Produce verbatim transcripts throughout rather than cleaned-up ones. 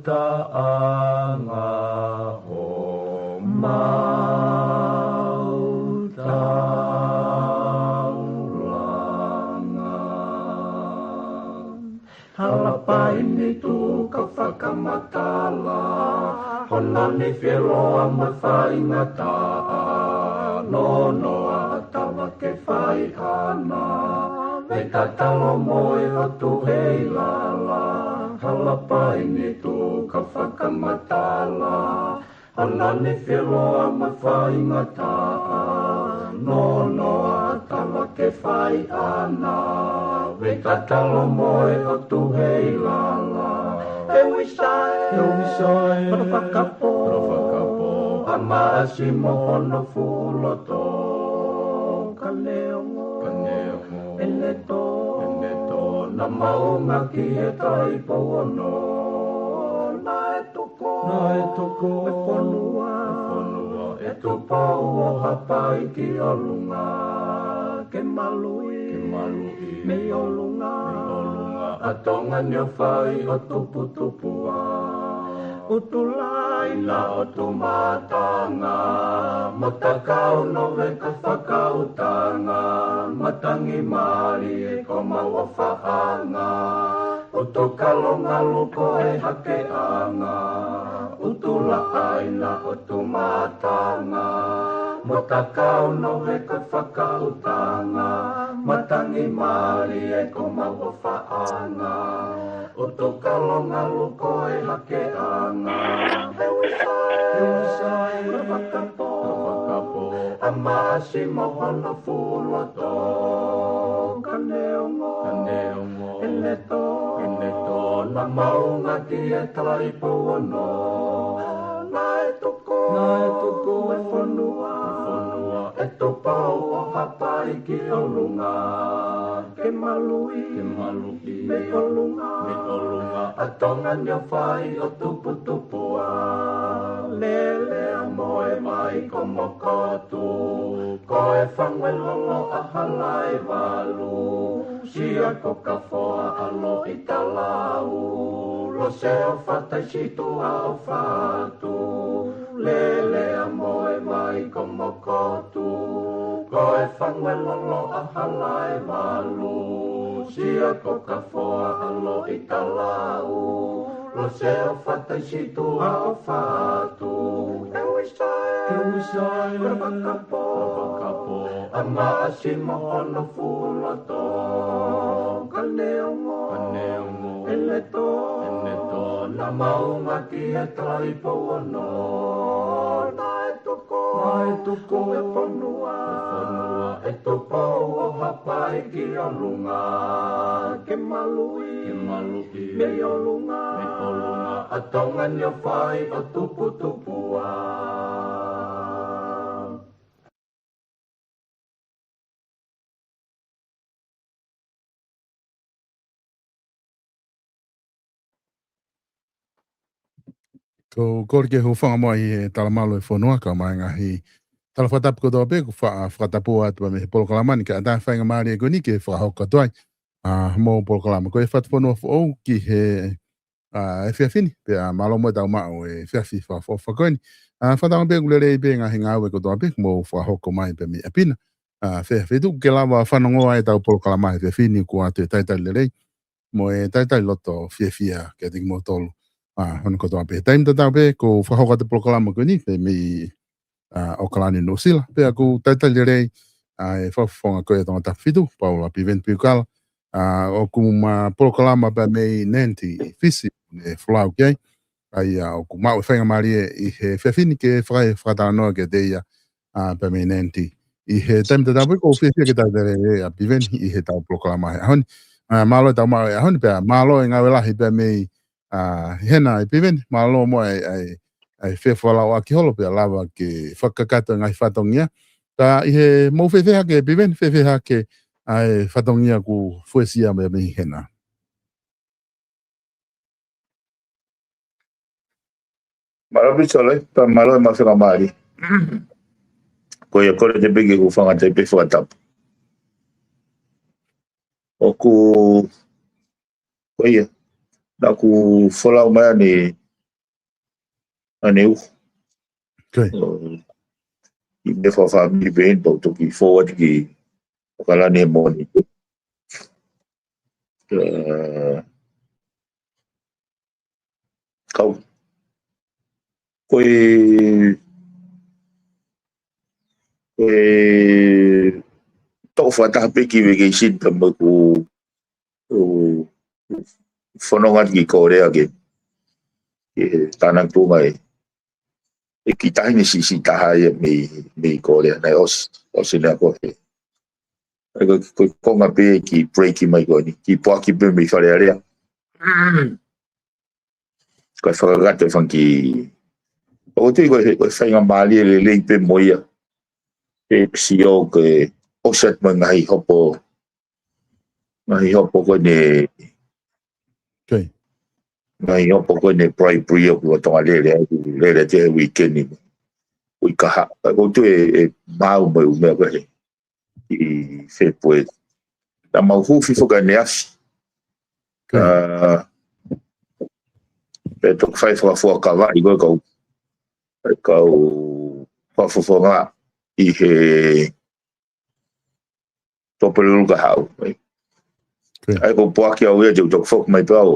ʻUtaʻanga homau taulanga. Hala paini tuʻu ka fakamatala, hono nifi ʻe loa mo e faingataʻa, nonoa ʻa Tavake Faiʻana, mei Tatalo mo e ʻOtu Heilala. Hala paini tuʻu ka fakamatala, hono nifi ʻe loa mo e faingataʻa, nonoa ʻa Tavake Faiʻana, mei Tatalo mo e ʻOtu Heilala. ʻE Uisa ē, ʻe Uisa ē, hono fakapō, hono fakapō, ʻa Maʻasi mo hono fuʻu loto, ka neongo, ka neongo, ʻene tō, ʻene tō, naʻa mau ngāueʻaki ʻe Taipo Ono, naʻe tuku, naʻe tuku ʻe he fonua, ʻe he fonua, ʻe Tupou ʻo Haʻapai ki ʻolunga, ke maluʻi, ke maluʻi, mei ʻolunga, mei ʻolunga, ʻa Tonga ni ʻo fai ʻo tuputupu ā. ʻUtulai na ʻOtu Mātanga, Motakau, Noveka, Fakautanga, Matangi, Malie, ko mau ʻofaʻanga, ʻUtukalo, Ngaluko, ʻe Hakeʻanga, ʻUtulaʻai na ʻOtu Mātanga, Motakau, Noveka, Fakautanga, Matangi, Malie, ko mau ʻofaʻanga, ʻUtukalo, Ngaluko, ʻe Hakeʻanga. ʻE Uisa ē, ʻe Uisa ē, hono fakapō, hono fakapō, ʻa Maʻasi mo hono fuʻu loto, ka neongo, ka neongo, ʻene tō, ʻene tō, naʻa mau ngāueʻaki ʻe Taipo Ono, naʻe tuku, naʻe tuku ʻe he fonua, ʻe he fonua, ʻe Tupou ʻo Haʻapai ki ʻolunga, ke maluʻi, ke maluʻi, mei ʻolunga, mei ʻolunga, ʻa Tonga ni ʻo fai ʻo tuputupu ā. Lele ʻa Moevaikomokotu, ko e fangu ʻe lolo ʻa Halaevalu, Siakokafoa ʻa Loʻitalau, Lose ʻo Fataisituʻa ʻo Fatu, Lele ʻa Moevaikomokotu, ko e fangu ʻe lolo ʻa Halaevalu, Siakokafoa ʻa Loʻitalau, Lose ʻo Fataisituʻa ʻo Fatu. ʻE Uisa ē, ʻe Uisa ē, hono fakapō, hono fakapō, ʻa Maʻasi mo hono fuʻu loto, ka neongo, ka neongo, ʻene tō, ʻene tō, naʻa mau ngāueʻaki ʻe Taipo Ono, naʻe tuku, naʻe tuku ʻe he fonua, ʻe he fonua, ʻe Tupou ʻo Haʻapai ki ʻolunga, ke maluʻi, ke maluʻi, mei ʻolunga, mei ʻolunga, ʻa Tonga ni ʻo fai ʻo tuputupu ā. Ko e kole ke u hūfanga muʻa ʻi he talamalu ʻo e fonua, kae ʻumaʻā e ngaahi tala fakatapu kotoa pē kuo fa-, fakatapu atu mei he polokalama ni, kae ʻatā e faingamālie ko eni ke fakahoko atu ai ʻa hoʻomou polokalama. Ko e Fatu Fonua Foʻou ki he ʻa, efiafi ni, pea mālō mo e tau maʻu e efiafi fakaʻofoʻofa ko eni. ʻA, fakatauange pē ʻoku lelei pē ngaahi ngāue kotoa pē, mou fakahoko mai pē mei ʻapi na. ʻA, fē, feituʻu ke lava fanongo ai e tau polokalama he efiafi ni, ʻoku ʻoatu e talitali lelei mo e talitali loto fiefia kiate kimoutolu. ʻA, hono kotoa pē. Taimi tatau pē, ʻoku fakahoko atu e polokalama ko eni, pē mei, ʻa, ʻAokalani, Nuʻusila. Pea ʻoku talitali lelei, ʻa, e fakafofonga ko ia ʻo Tongatapu fitu, Paula Piveni Piukala. ʻA, ʻoku ma polokalama pē mei Nadi, Fisi, ne folau ki ai. ʻA ia ʻoku maʻu e faingamālie ʻi he efiafi ni ke faka-, fakatalanoa kiate ia, ʻa, pē mei Nadi. ʻI he taimi tatau pē ʻoku ou fiefia ke talitali lelei ʻa Piveni ʻi he tau polokalama he ʻaho ni. ʻA, mālō e tau maʻu he ʻaho ni pea mālō e ngāue lahi pē mei, ʻa, hena ʻa Piveni, mālō mo e, ʻa e, ʻa e fefolauʻaki holo pea lava ke fakakakato e ngaahi fatongia. Ka ʻi he mou fēfē hake Piveni, fēfē hake ʻa e fatongia ʻoku fuesia mei, mei hena. Mālō Pisole, pea mālō e maʻu faingamālie. Ko ia kole te piki ku fanga te pe fakatapu. ʻOku, ko ia, naʻa ku folau mai ʻaneuhu. Ko ia. ʻO, ʻi he meʻa fakafāmili pē eni, pea u toki forward ki ʻAokalani he Mōnite. ʻA, kau. Ko e, ko e toʻo fakataha pē ki vacation pea mo ʻeku, ʻo, fononga ki Kōlea ke, ke tānaki tuʻunga e, e kiʻi taʻahine siʻisiʻi taha ia mei, mei Kōlea, naʻe ʻosi, ʻosi ʻene ako he. ʻA ia ko, ko e konga pē kiʻi break mai ko eni, kiʻi poaki pē mei Fale Alea. Ko e fakakakato e fanga kiʻi, ʻoku ou tui ko e, ko e faingamālie lelei pē mo ia. Ke sio ke ʻosi atu mo e ngaahi hopo, ngaahi hopo ko eni, Ko ia. ngaahi hopo ko eni bribery ʻoku lolotonga lele ai, lele atu he weekend ni. Uike kahaʻu. ʻOku ou tui e, e maʻu mo e ʻū meʻa ko ē ʻi Fēpueli. Naʻa mau huufi foki ʻaneafi. Ko ia. ʻA, pea toki fai fakafuakavaʻi ko e kau, e kau fakafofonga ʻi he Tuʻapulelulu kahaʻu, ē. Ko ia. ʻA ia ko e poaki au ia te u toki foki mai pē au.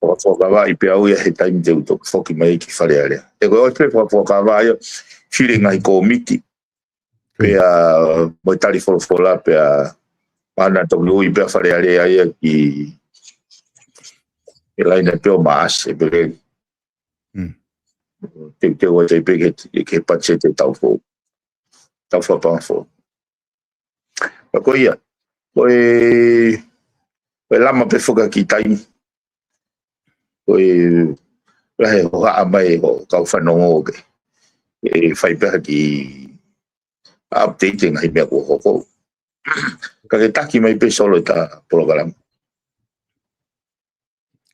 Fakafuakavaʻi pē au ia he taimi te u toki foki mai ki Fale Alea. ʻE ko e ʻosi pē fakafuakava ia, fili e ngaahi kōmiti. Ko ia. Pea mo e tali folofola pea, mana toki ui pē ʻa Fale Alea ia ki, ʻi he laine pē ʻo Maʻasi, ʻEpeleli. Mm. Teuteu atu ai pē ke, ke patiseti e tau foʻou. Tau fakapaʻanga foʻou. Ka ko ia, ko e, ko e lama pē foki ki taimi. Ko e lahi e hohaʻa mai ʻo e kau fanongo ke, ke fai pē ha kiʻi update e ngaahi meʻa kuo hoko. Ka ke taki mai pē Solo ʻeta polokalama.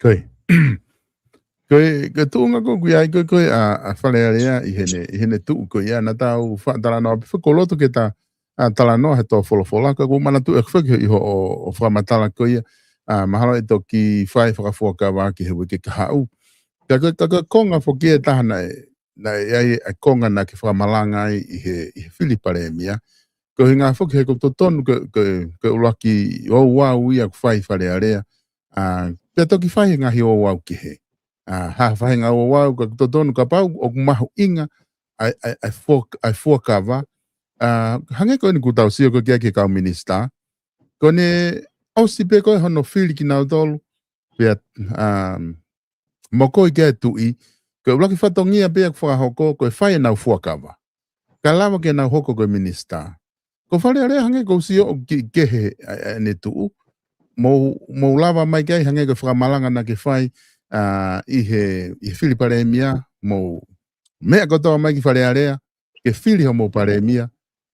Ko ia. Ko e, ko e tuʻunga ko ē ʻoku ʻi ai ko ē, ko ē ʻa, ʻa Fale Alea ʻi heʻene, ʻi heʻene tuʻu ko ia naʻa tau faʻa talanoa pē, fekoloto ke ta, ʻa, talanoa he tō folofola, ka ʻoku ou manatuʻi ʻeku fekau ʻi hoʻo, ʻo fakamatala ko ia, ʻa, mahalo ʻe toki fai fakafuakava ki he uike kahaʻu. Ka ko e, ka ko e konga foki ʻe taha naʻe, naʻe ʻi ai e konga naʻa ke fakamalanga ai ʻi he, ʻi he fili palēmia. Ko e ʻuhinga foki he ʻoku totonu ko e, ko e, ko e ʻuluaki ouau ia ʻoku fai ʻi Fale Alea. ʻA, pea toki fai e ngaahi ouau kehe. ʻA, ha faʻahinga ouau ka ʻoku totonu kapau ʻoku mahuʻinga ʻa e, ʻa e, ʻa e fuak-, ʻa e fuakava. ʻA, hangē ko eni kuo tau sio ko ē ki ai ki he kau minisitā. Ko ʻene ʻosi pē ko ē hono fili kinautolu. Pea, um, mokoi ki ai e tuʻi, ko e ʻuluaki fatongia pē ʻoku fakahoko, ko e fai ʻenau fuakava. Ka lava ke nau hoko ko e minisitā. Ko Fale Alea hangē ʻoku ou sio ʻoku kiʻi kehe ʻa, ʻa ʻene tuʻu. Mou, mou lava mai ki ai hangē ko e fakamalanga naʻa ke fai, ʻa, ʻi he, ʻi he fili palēmia, mou meʻa kotoa mai ki Fale Alea, ke fili hoʻomou palēmia,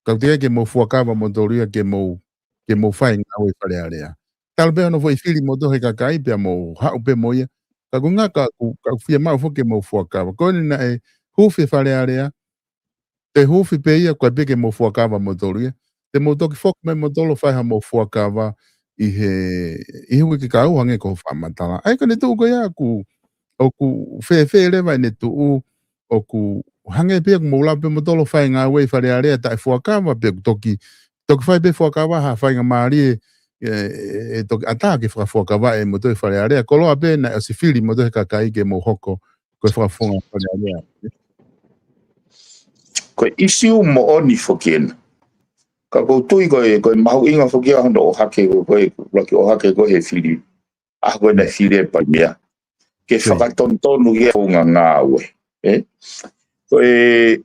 ka ʻoku teʻeki ke mou fuakava moutolu ia ke mou, ke mou fai ngāue ʻi Fale Alea. Talu pē hono foʻi fili moutolu he kakai pea mou haʻu pē mo ia. Ka ʻoku ʻuhinga ka ʻoku, ka ʻoku fiemaʻu foki ke mou fuakava. Ko eni naʻe huufi e Fale Alea, te huufi pē ia, ʻoku ʻikai pē ke mou fuakava moutolu ia. Te mou toki foki mai moutolu ʻo fai haʻamou fuakava, ʻi he, ʻi he uike kahaʻu hangē ko hoʻo fakamatala. ʻA ia ko ʻene tuʻu ko ia ʻoku, ʻoku fēfē leva ʻene tuʻu, ʻoku hangē pē ia ʻoku mou lava pē moutolu ʻo fai e ngāue ʻi Fale Alea taʻefuakava, pe ʻoku toki, toki fai pē fuakava ha faingamālie, ʻe, ʻe, ʻe toki ʻatā ke fakafuakavaʻi ʻe moutolu ʻi Fale Alea, koloa pē naʻe ʻosi fili moutolu ʻe he kakai ke mou hoko ko e fakafofonga Fale Alea. Ko e ʻisiū moʻoni foki ena. Ka ʻoku ou tui ko e, ko e mahuʻinga foki ia hono ʻohake, ko e, ʻuluaki ʻohake ko e he fili, ʻa ko e naʻe fili e Palēmia. Ke fakatonutonu ki he founga ngāue. ʻE? Ko e,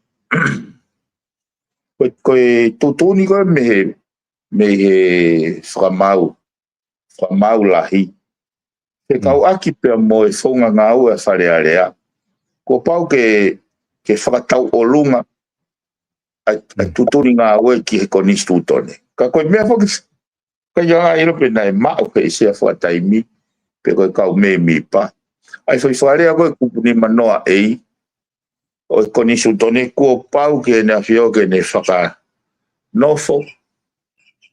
ko e, ko e tuʻutuʻuni ko e mei he, mei he fakamaau, fakamaau lahi. Fekauʻaki pea mo e founga ngāue ʻa Fale Alea. Kuo pau ke, ke fakatauʻolunga ʻa e, ʻa e tuʻutuʻuni ngāue ki he konisitūtone. Ka ko e meʻa foki, ka ia ʻilo pē naʻe maʻu he sea fakataimi, pe ko e kau mēmipa. ʻA e foʻi fakalea ko e kupu nimanoa A, ʻo e konisitūtone kuo pau ki heʻene ʻAfio ke ne fakanofo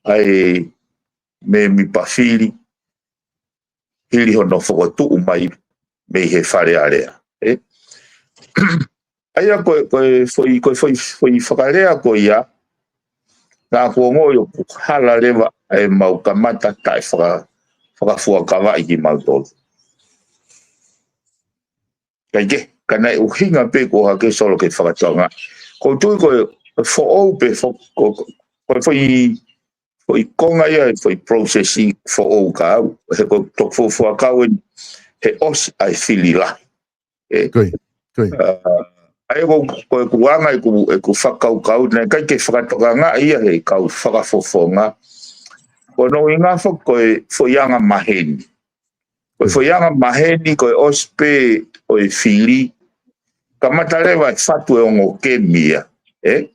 ʻa e mēmipa fili, hili hono fokotuʻu mai mei he Fale Alea. ʻE? ʻA ia ko e, ko e foʻi, ko e foʻi, foʻi fakalea ko ia, naʻa ku ongoʻi ʻoku hala leva ʻemau kamata taʻe faka-, fakafuakavaʻi kimautolu. Kae kehe, ka naʻe ʻuhinga pē kuo ʻohake Solo ke fakatokangaʻi. ʻOku ou tui ko e, ko e foʻou pē fo-, ko, ko, ko e foʻi, foʻi konga ia, foʻi process foʻou ka au. He ko e toki fuofua kau eni, he ʻosi ʻa e fili lahi. ʻE? Ko ia, ko ia. ʻA, ʻa ia ko, ko ʻeku anga, ʻeku, ʻeku fakakaukau, naʻe ʻikai ke fakatokangaʻi ia he kau fakafofonga. Ko hono ʻuhinga foki ko e foʻi anga maheni. Ko e foʻi anga maheni, ko e ʻosi pē ʻo e fili. Kamata leva e fatu e ongo kemi ia. ʻE?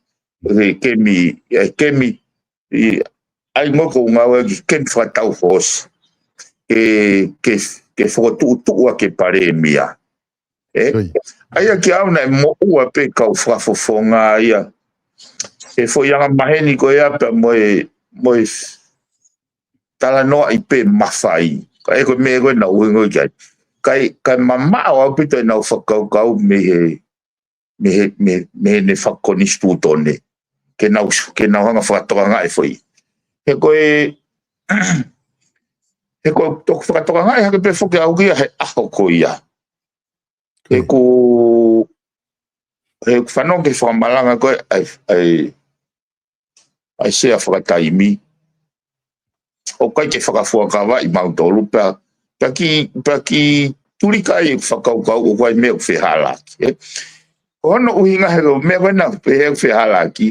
ʻE kemi, ʻe kemi, ʻi ai mo ko ngāue ki he kemi fakatau fosi. Ke, ke, ke fokotuʻutuʻu ʻa e Palēmia. ʻE? Ko ia. ʻA ia kiate au naʻe moʻua pē kau fakafofonga ia. ʻE foʻi anga maheni ko ia pea mo e, mo e talanoaʻi pē mafai. Ka ʻe ko e meʻa ko ē naʻa ku ʻuhinga ki ai. Kae, kae mamaʻo ʻaupito ʻenau fakakaukau mei he, mei he, mei, mei heʻene fakakonisitūtone. Ke nau, ke nau hanga fakatokangaʻi foʻi. He ko e, he ko e toki fakatokangaʻi hake pē foki au ki ai he ʻaho ko ia. He ko e, he fanongo ki he fakamalanga ko ē ʻa e, ʻa e, ʻa e sea fakataimi. ʻOku ʻikai ke fakafuakavaʻi mautolu pea, pea ki, pea ki tulika ai e fakakaukau ʻoku ʻi ai meʻa ʻoku fehālaaki. ʻE? Ko hono ʻuhinga he ko e meʻa ko ena pehē ʻoku fehālaaki.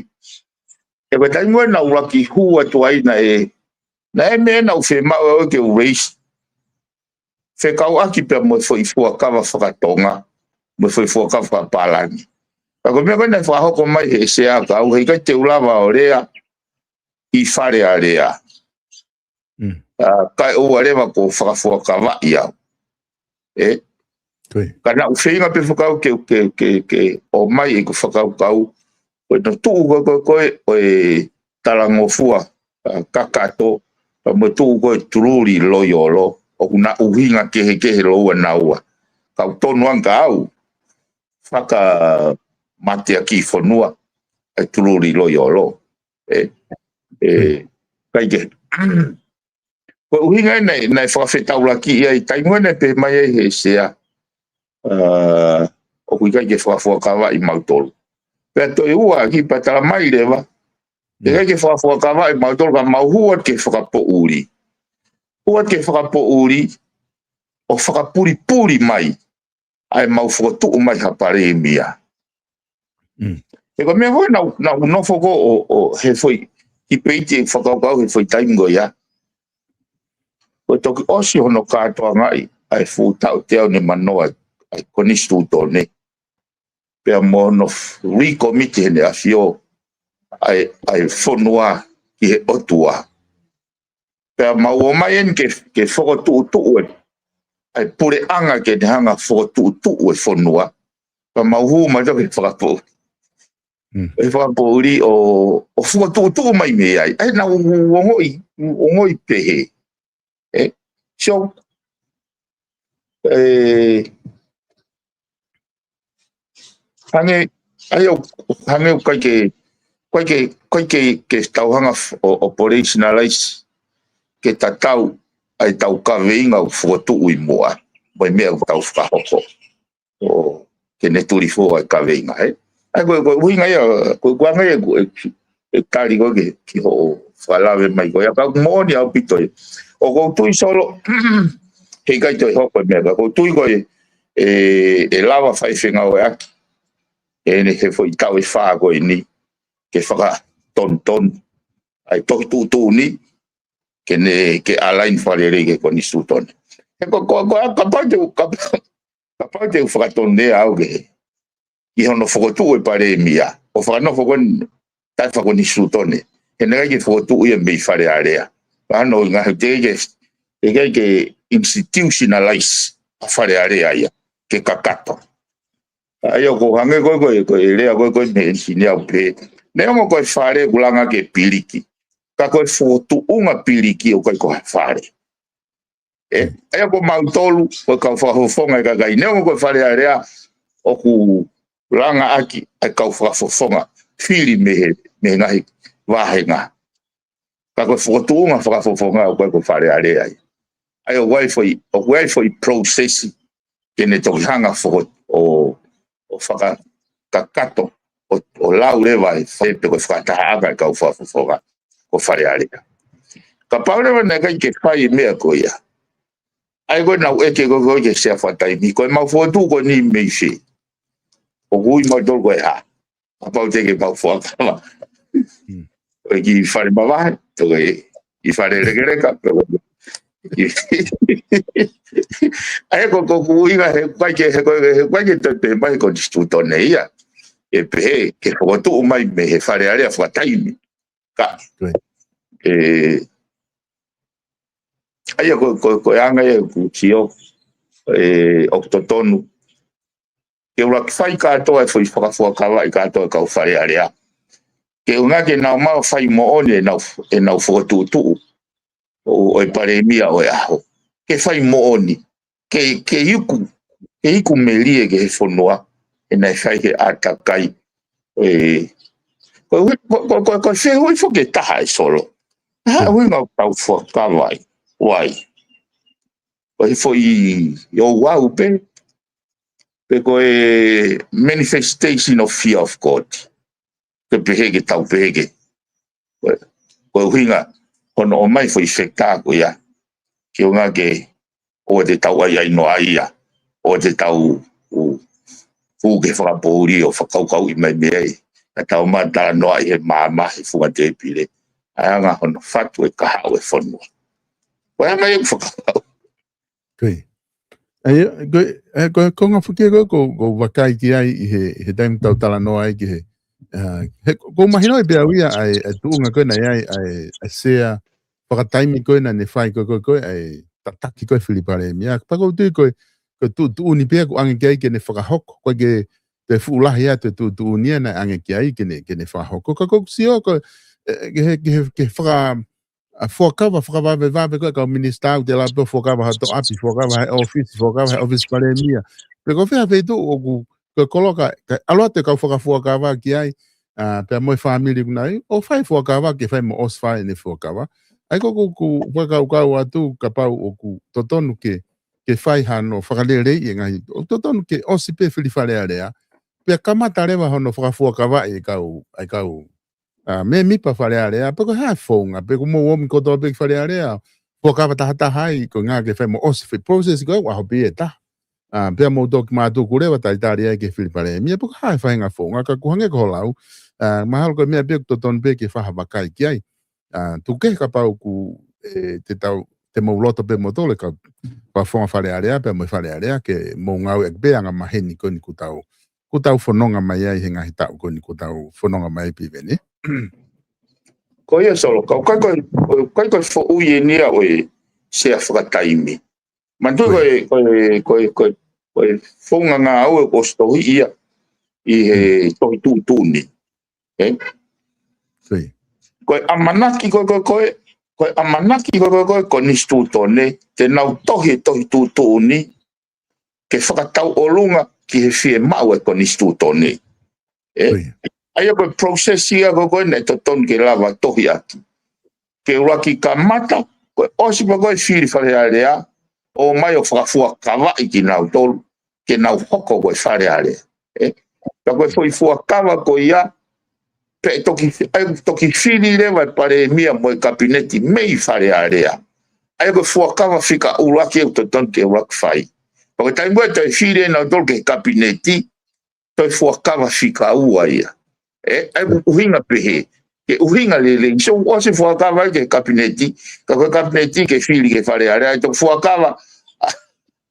He ko e taimi ko ē naʻa ku ʻuluaki hū atu ai naʻe, naʻe meʻa naʻa ku fiemaʻu au ke u raise. Fekauʻaki pea mo e foʻi fuakava fakatonga, mo e foʻi fuakava fakapālangi. Ka ko e meʻa ko ē naʻe fakahoko mai he sea ka au he ʻikai te u lava ʻo lea ʻi Fale Alea. Mm. ʻA, kae ʻoua leva kuo fakafuakavaʻi au. ʻE? Ko ia. Ka naʻa ku feinga pē fakau ke, ke, ke, ke ʻomai ʻeku fakakaukau. Ko hono tuʻu ko ē, ko ē, ko ē, ʻo e talangofua, ʻa, kakato, pea mo e tuʻu ko ē Tululi Loiolo, ʻoku na ʻuhinga kehekehe lōua naua. Ka ʻoku tonu ange ka au, fakamateakiʻi fonua, ʻa e Tululi Loiolo. ʻE, ʻe, kae kehe. Ko e ʻuhinga ē naʻe, naʻe fakafetaulaki ia ʻi he taimi ko ē naʻe pehē mai ai he sea, ʻa, ʻoku ʻikai ke fakafuakavaʻi mautolu. Pea toe ua ki pea tala mai leva, ʻe ʻikai ke fakafuakavaʻi mautolu ka mau hū atu ki he fakapoʻuli. Hū atu ki he fakapoʻuli, ʻo fakapulipuli mai ʻa ʻemau fokotuʻu mai ha Palēmia. Mm. He ko e meʻa ko ē naʻa ku, naʻa ku nofo ko ē ʻo, ʻo he foʻi, ki peiti e fakakaukau he foʻi taimi ko ia. Ko e toki ʻosi hono kātoangaʻi ʻa e fuʻu taʻu teau nimanoa ʻa e konisitūtone. Pea mo hono f-, recommit heʻene ʻAfio ʻa e, ʻa e fonua ki he ʻOtua. Pea mau ō mai eni ke, ke fokotuʻutuʻu e, ʻa e puleʻanga ke ne hanga fokotuʻutuʻu e fonua. Pea mau hū mai ki he fakapoʻuli. Mm. ʻE fakapoʻuli ʻo, ʻo fokotuʻutuʻu mai mei ai. ʻA ia naʻa ku ongoʻi, ongoʻi pehē. ʻE, so, ʻe, hangē, ʻa ia ʻoku, hangē ʻoku ʻikai ke, ʻikai ke, ʻikai ke, ke tau hanga f-, ʻo, ʻo operationalize ke tatau ʻa ʻetau kaveinga ʻoku fokotuʻu ʻi muʻa, mo e meʻa ʻoku tau fakahoko. ʻO ke ne tulifua ʻa e kaveinga, ē. ʻA ia ko e, ko e ʻuhinga ia, ko e, ko e anga ia, ko e, ʻe tali ko ē ki, ki hoʻo fakalave mai ko ia, ka ʻoku moʻoni ʻaupito ia. ʻOku ou tui Solo, heʻikai toe hoko e meʻa, ka ʻoku ou tui ko ē, ʻe, ʻe lava fai fengāueʻaki ʻe he foʻi taʻu ʻe fā ko eni, ke fakatonutonu ʻa e tohi tuʻutuʻuni, ke ne, ke align fakalelei ki he konisitūtone. He ko, ko, ko, kapau te u, kapau, kapau te u fakatonu ʻe au ke, ʻi hono fokotuʻu e palēmia, ʻo fakanofo ko eni taʻefakakonisitūtone, he naʻe ʻikai ke fokotuʻu ia mei Fale Alea. Ka hano ʻuhinga he teʻeki ke, teʻeki ke institutionalize ʻa Fale Alea ia, ke kakato. ʻA ia ʻoku hangē ko e, ko e, ko e lea ko e, ko e mei he ʻenisinia ʻoku pehē, neongo ko e fale ʻoku langa ki he piliki, ka ko e fokotuʻunga piliki ʻoku ʻikai ko ha fale. ʻE, ʻa ia ko mautolu, ko e kau fakafofonga e kakai, neongo ko e Fale Alea ʻoku langa ʻaki ʻa e kau fakafofonga fili mei he, mei he ngaahi vāhenga. Ka ko e fokotuʻunga fakafofonga ʻoku ʻikai ko Fale Alea ia. ʻA ia ʻoku ʻi ai e foʻi, ʻoku ʻi ai e foʻi process ke ne toki hanga foko-, ʻo, ʻo fakakakato, ʻo, ʻo lau leva e fai pe ko e fakatahaʻanga e kau fakafofonga ko Fale Alea. Kapau leva naʻe ʻikai ke fai e meʻa ko ia, ʻa ia ko e nau ʻeke ko ē ki he sea fakataimi, ko e mau fokotuʻu ko eni mei fē? ʻOku ui mautolu ko e hā? Kapau te ke mau fuakava. Hmm. ʻOku ʻi Fale Mavahe, ʻoku ʻi Fale Lekeleka, ʻoku ʻi, ʻa ia ko, ko ʻeku ʻuhinga he ʻikai ke, he ko, he ʻikai ke toe pehē mai konisitūtone ia. ʻE pehē, ke fokotuʻu mai mei he Fale Alea fakataimi. Ka. Right. ʻE, ʻa ia ko, ko, ko e anga ia ʻoku sio, ʻe, ʻoku totonu ke ʻuluaki fai kātoa e foʻi fakafuakavaʻi kātoa e kau Fale Alea. Ke ʻuhinga ke nau maʻu fai moʻoni ʻenau, ʻenau fokotuʻutuʻu ʻo, ʻo e palēmia ʻo e ʻaho. Ke fai moʻoni. Ke, ke iku, ke iku melie ki he fonua, ʻe naʻe fai he ʻātakai. ʻE, ko, ko, ko, ko, ko e fehuʻi foki ʻe taha ʻe Solo. Ha, hmm, ʻuhinga ʻoku tau fuakava ai. Why? Ko e foʻi ouau pē, pe ko e manifestation of fear of God. Ke pehē ke tau pehē ke. Ko e, ko e ʻuhinga, hono ʻomai foʻi fekitā ko ia. Ke ʻuhinga ke, ʻoua te tau ʻaiʻai noa ia. ʻOua te tau, ʻu, ʻu ke fakapoʻuli ʻo fakakaukauʻi mai mei ai. Ka tau ma talanoaʻi he maama, he funga tēpile. ʻA e anga hono fatu e kahaʻu e fonua. Ko e anga ia ʻeku fakakaukau. Ko ia. ʻA ia, ko, ʻe, ko, ko e ngaahi foki ko, ko, ʻoku ou vakai ki ai ʻi he, he taimi tau talanoa ai ki he, ʻa, he, ʻoku ou mahinoʻi pē au ia ʻa e, ʻa e tuʻunga ko ē naʻe ʻi ai, ʻa e, ʻa e sea fakataimi ko ē naʻa ne fai ko, ko, ko, ʻa e tataki ko ē Fili Palēmia. Pea ʻoku ou tui ko e, ko e tuʻutuʻuni pē ia ʻoku ʻange ki ai ke ne fakahoko, ʻoku ʻikai ke toe fuʻu lahi atu e tuʻutuʻuni ia naʻe ʻange ki ai ke ne, ke ne fakahoko. Ka ʻoku ou sio ko e, ʻe, ke he, ke he, ke faka-, ʻa e fuakava, fakavavevave ko ē kau minisitā ʻoku te lava pē ʻo fuakava ha toʻapi, fuakava he ʻōfisi, fuakava he ʻōfisi Palēmia. Pe ko fē ha feituʻu ʻoku, ko e koloka, kae ʻalu atu e kau fakafuakava ki ai, ʻa, pea mo e fāmili ʻoku nau ʻi ai, ʻo fai fuakava ke fai mo ʻosi fai ʻene fuakava. ʻA ia ko ʻeku, ʻeku fakakaukau atu kapau ʻoku totonu ke, ke fai hano fakaleleiʻi e ngaahi, ʻoku totonu ke ʻosi pē Fili Fale Alea. Pea kamata leva hono fakafuakavaʻi e kau, ʻa e kau ʻa, mēmipa Fale Alea, pe ko e hā e founga, pe ko e mou omi kotoa pē ki Fale Alea, fuakava tahataha ai, ko e ʻuhinga ke fai mo ʻosi e foʻi process ko ē, ʻaho pē ia ʻe taha. ʻA, pea mou toki mātuku leva talitali ai ki he Fili Palēmia, pe ko e hā e faʻahinga founga, ka ʻoku hangē ko hoʻo lau, ʻa, mahalo ko e meʻa pē ʻoku totonu pē ke fai ha vakai ki ai. ʻA, tuku kehe kapau ʻoku, ʻe, te tau, te mou loto pē moutolu e kau, kau founga Fale Alea, pea mo e Fale Alea, ke mou ngāueʻaki pē anga maheni ko eni ʻoku tau, ʻoku tau fononga mai ai he ngaahi taʻu ko eni ʻoku tau fononga mai ai Piveni. Ko ia Solo, ka ʻoku ʻikai ko e, ʻoku ʻikai ko e foʻui eni ia ʻo e sea fakataimi. Manatuʻi ko e, ko e, ko e, ko e, ko e founga ngāue ʻoku ʻosi tohiʻi ia ʻi he tohi tuʻutuʻuni. ʻE? Ko e ʻamanaki ko e, ko e, ko e, ko e ʻamanaki ko e, ko e, ko e konisitūtone, te nau tohi e tohi tuʻutuʻuni, ke fakatauʻolunga ki he fiemaʻu e konisitūtone. ʻE? ʻA ia ko e process ia ko e, ko e naʻe totonu ke lava tohi ʻaki. Ke ʻuluaki kamata, ko e ʻosi pea ko e fili Fale Alea, ʻomai ʻo fakafuakavaʻi kinautolu, ke nau hoko ko e Fale Alea. ʻE? Pea ko e foʻi fuakava ko ia, pea toki, ʻai toki fili leva e palēmia mo e kapineti mei Fale Alea. ʻA ia ko e fuakava fika ʻuluaki ʻoku totonu ke ʻuluaki fai. Pea ko e taimi ko ē toe fili ʻe nautolu ki he kapineti, toe fuakava fika ua ia. ʻE, ʻa ia ko e ʻuhinga pehē. Ke ʻuhinga lelei. So, ʻosi fuakava ki he kapineti, ka ko e kapineti ke fili ki he Fale Alea, ʻai toki fuakava ʻa,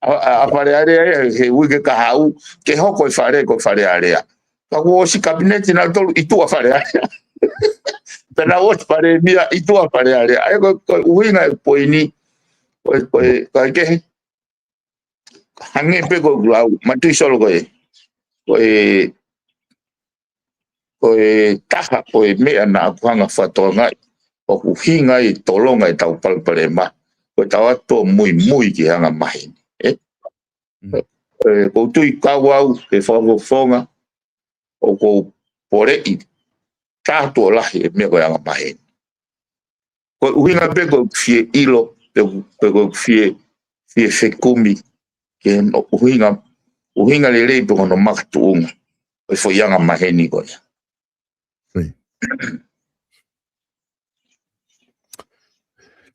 ʻa, ʻa, ʻa Fale Alea ia he, he uike kahaʻu, ke hoko e fale ko e Fale Alea. Ka kuo ʻosi kapineti nautolu ʻi tuʻa Fale Alea. Pea nau ʻosi palēmia ʻi tuʻa Fale Alea. ʻA ia ko e, ko e ʻuhinga e poini, ko e, ko e, ko e kehe, hangē pē ko ʻeku lau, Matuʻi Solo ko e, ko e, ko e taha, ko e meʻa naʻa ku hanga fakatokangaʻi, ʻoku ʻuhinga ai e tolonga ʻetau palopalema, ko ʻetau ʻalu ʻo muimui ki he angamaheni. ʻE? Mm. ʻE, ʻoku ou tui kau au, he fakafofonga, ʻoku ou poleʻi, taha tuʻo lahi e meʻa ko e angamaheni. Ko e ʻuhinga pē ko e fie ʻilo, pe, pe ko e fie, fie fekumi, ke no ʻuhinga, ʻuhinga lelei pe ko hono makatuʻunga, ko e foʻi angamaheni ko ia. Ui.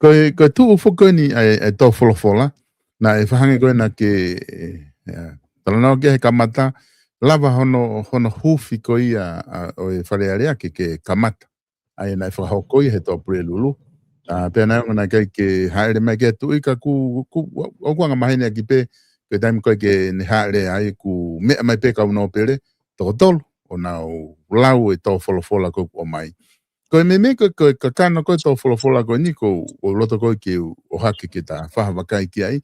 Ko e, ko e tuʻu foki ko eni ʻa e, ʻa e tō folofola, naʻe fakahangē ko ē naʻa ke, ʻe, ʻe, talanoa ki ai he kamata, lava hono, hono huufi ko ia, ʻa, ʻo e Fale Alea ke, ke kamata. ʻA ia naʻe fakahoko ia he tō Pulelulu. ʻA, pea naʻe ʻoange naʻe ʻikai ke hāʻele mai ki ai e tuʻi ka ku, ku, ʻoku angamaheni ʻaki pē, ko e taimi ko ē ke ne hāʻele ai kuo meʻa mai pē kau nōpele, toko tolu, ʻo nau lau e tō folofola ko ē kuo ʻomai. Ko e meimei ko e, ko e kakano ko e tō folofola ko eni ko, ʻoku ou loto ko ē ke u ʻohake ke ta faʻa vakai ki ai.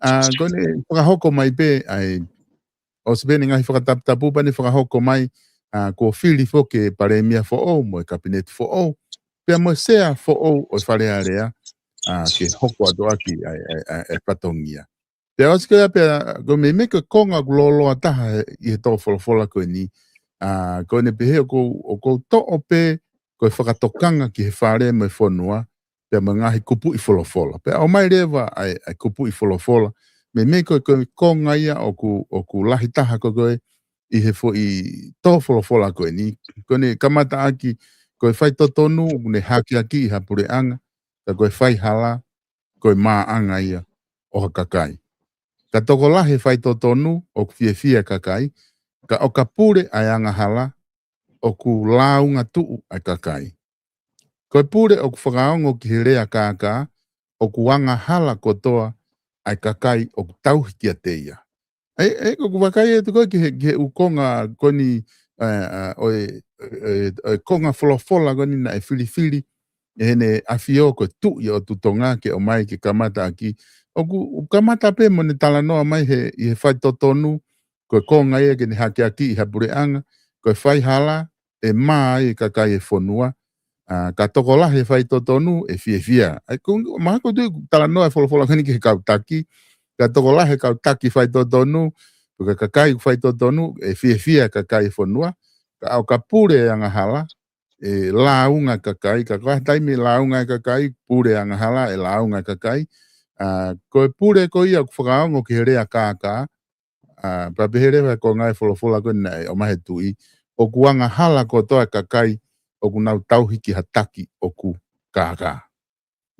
ʻA, ko ʻene fakahoko mai pē, ʻa e, ʻosi pē ʻene ngaahi fakataputapu pea ne fakahoko mai, ʻa, kuo fili foki e palēmia foʻou, mo e kapineti foʻou, pea mo e sea foʻou ʻo e Fale Alea, ʻa, ke hoko atu ʻaki, ʻa, ʻa, ʻa, ʻa e fatongia. Pea ʻosi ko ia pea, ko e meimei ko e konga ʻoku lōloa taha he, ʻi he tō folofola ko eni, ʻa, ko ʻene pehē ʻoku, ʻoku toʻo pē, ko e fakatokanga ki he fale mo e fonua, pea mo e ngaahi kupuʻi folofola. Pea ʻomai leva ʻa e, ʻa e kupuʻi folofola. Meimei ko e, ko e konga ia ʻoku, ʻoku lahi taha ko ē ko ē ʻi he foʻi tō folofola ko eni. Ko ʻene kamata ʻaki, ko e faitotonu, ʻoku ne hakeakiʻi ha puleʻanga, ka ko e faihala, ko e māʻanga ia ʻo ha kakai. Ka tokolahi e faitotonu, ʻoku fiefia e kakai, ka ʻo ka pule ʻa e angahala, ʻoku lāunga tuʻu ʻa e kakai. Ko e pule ʻoku fakaongo ki he lea kākā, ʻoku angahala kotoa ʻa e kakai ʻoku tauhi kiate ia. ʻE, ʻe, ʻoku vakai atu ko ē ki he, ki he ʻū konga ko eni, ʻa, ʻa, ʻo e, ʻo e, ʻo e konga folofola ko eni naʻe filifili, ʻe Heʻene ʻAfio ko e Tuʻi ʻo Tonga ke ʻomai ke kamata ʻaki. ʻOku, ʻoku kamata pē mo ʻene talanoa mai he, ʻi he faitotonu, ko e konga ia ke ne hakeakiʻi ha puleʻanga, ko e faihala, ʻe mā ai e kakai e fonua, ʻa, ka tokolahi e faitotonu, ʻe fiefia. ʻA ia, ko, mahalo ʻoku ou tui ʻoku talanoa e folofola ko eni ki he kau taki, ka tokolahi e kau taki faitotonu, pe ko e kakai ʻoku faitotonu, ʻe fiefia e kakai e fonua, ka ʻo ka pule e angahala, ʻe lāunga e kakai, ka ko e taimi ʻe lāunga e kakai, pule e angahala, ʻe lāunga e kakai. ʻA, ko e pule ko ia ʻoku fakaongo ki he lea kākā, ʻa, pea pehē leva ko e ngaahi folofola ko ē naʻe ʻomai he Tuʻi, ʻoku angahala kotoa e kakai, ʻoku nau tauhi ki ha taki ʻoku kākā.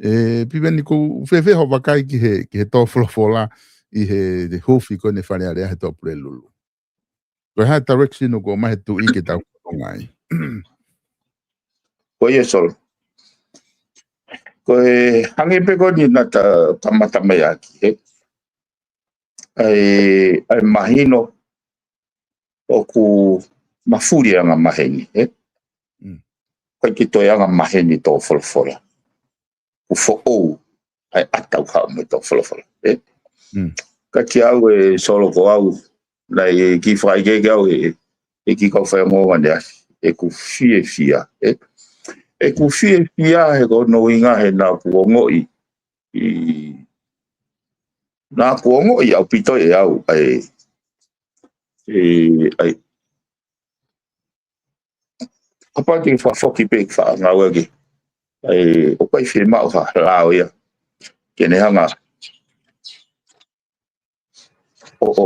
ʻE, Piveni, ʻoku fēfē hoʻo vakai ki he, ki he tō folofola ʻi he, he huufi ko eni e Fale Alea he tō Pulelulu. Ko e hā e direction ʻoku ʻomai he Tuʻi ke tau ʻaonga ai. Ko ia Solo. Ko e hangē pē ko eni naʻa ta kamata mai ʻaki, he. ʻA e, ʻa e mahino ʻoku mafuli e angamaheni, he. Mm. ʻIkai ke toe angamaheni tō folofola. ʻOku foʻou ʻa e ʻata ʻoku haʻu mei he tō folofola, ʻe? Mm. Ka kiate au ʻe Solo, ko au, naʻe kiʻi fakaʻekeʻeke au ʻe, ʻe he kiʻi kau faiongoongo ʻaneafi, ʻeku fiefia, ʻe? ʻeku fiefia he ko hono ʻuhinga he naʻa ku ongoʻi, ʻi, naʻa ku ongoʻi ʻaupito ʻe au ʻa e, ʻa e, ʻa e, kapau te ke fakafoki pē ke fakangāueʻaki, ʻa e, ʻoku ʻikai fiemaʻu ha lao ia ke ne hanga ʻo, ʻo,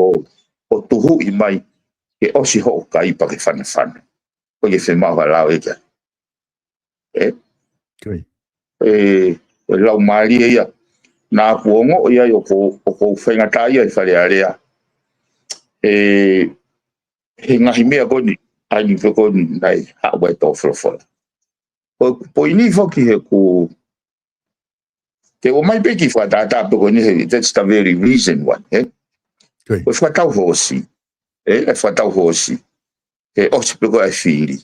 ʻo tuhuʻi mai ke ʻosi hoʻo kai pea ke fanafana. ʻOku ʻikai ke fiemaʻu ha lao ia ke, ē? Ko ia. ʻE, ʻe lau mālie ia. Naʻa ku ongoʻi ai ʻoku, ʻoku ou faingataʻaʻia ʻi Fale Alea. ʻE, he ngaahi meʻa ko eni, ʻa eni pē ko eni naʻe haʻu ai e tō folofola. Ko e poini foki he ʻoku, te u ʻomai pē ki he fakatātā pē ko eni he, that's the very reason why, ē? Ko ia. Ko e fakatau hoosi, ē, e fakatau hoosi. He ʻosi pē ko e fili.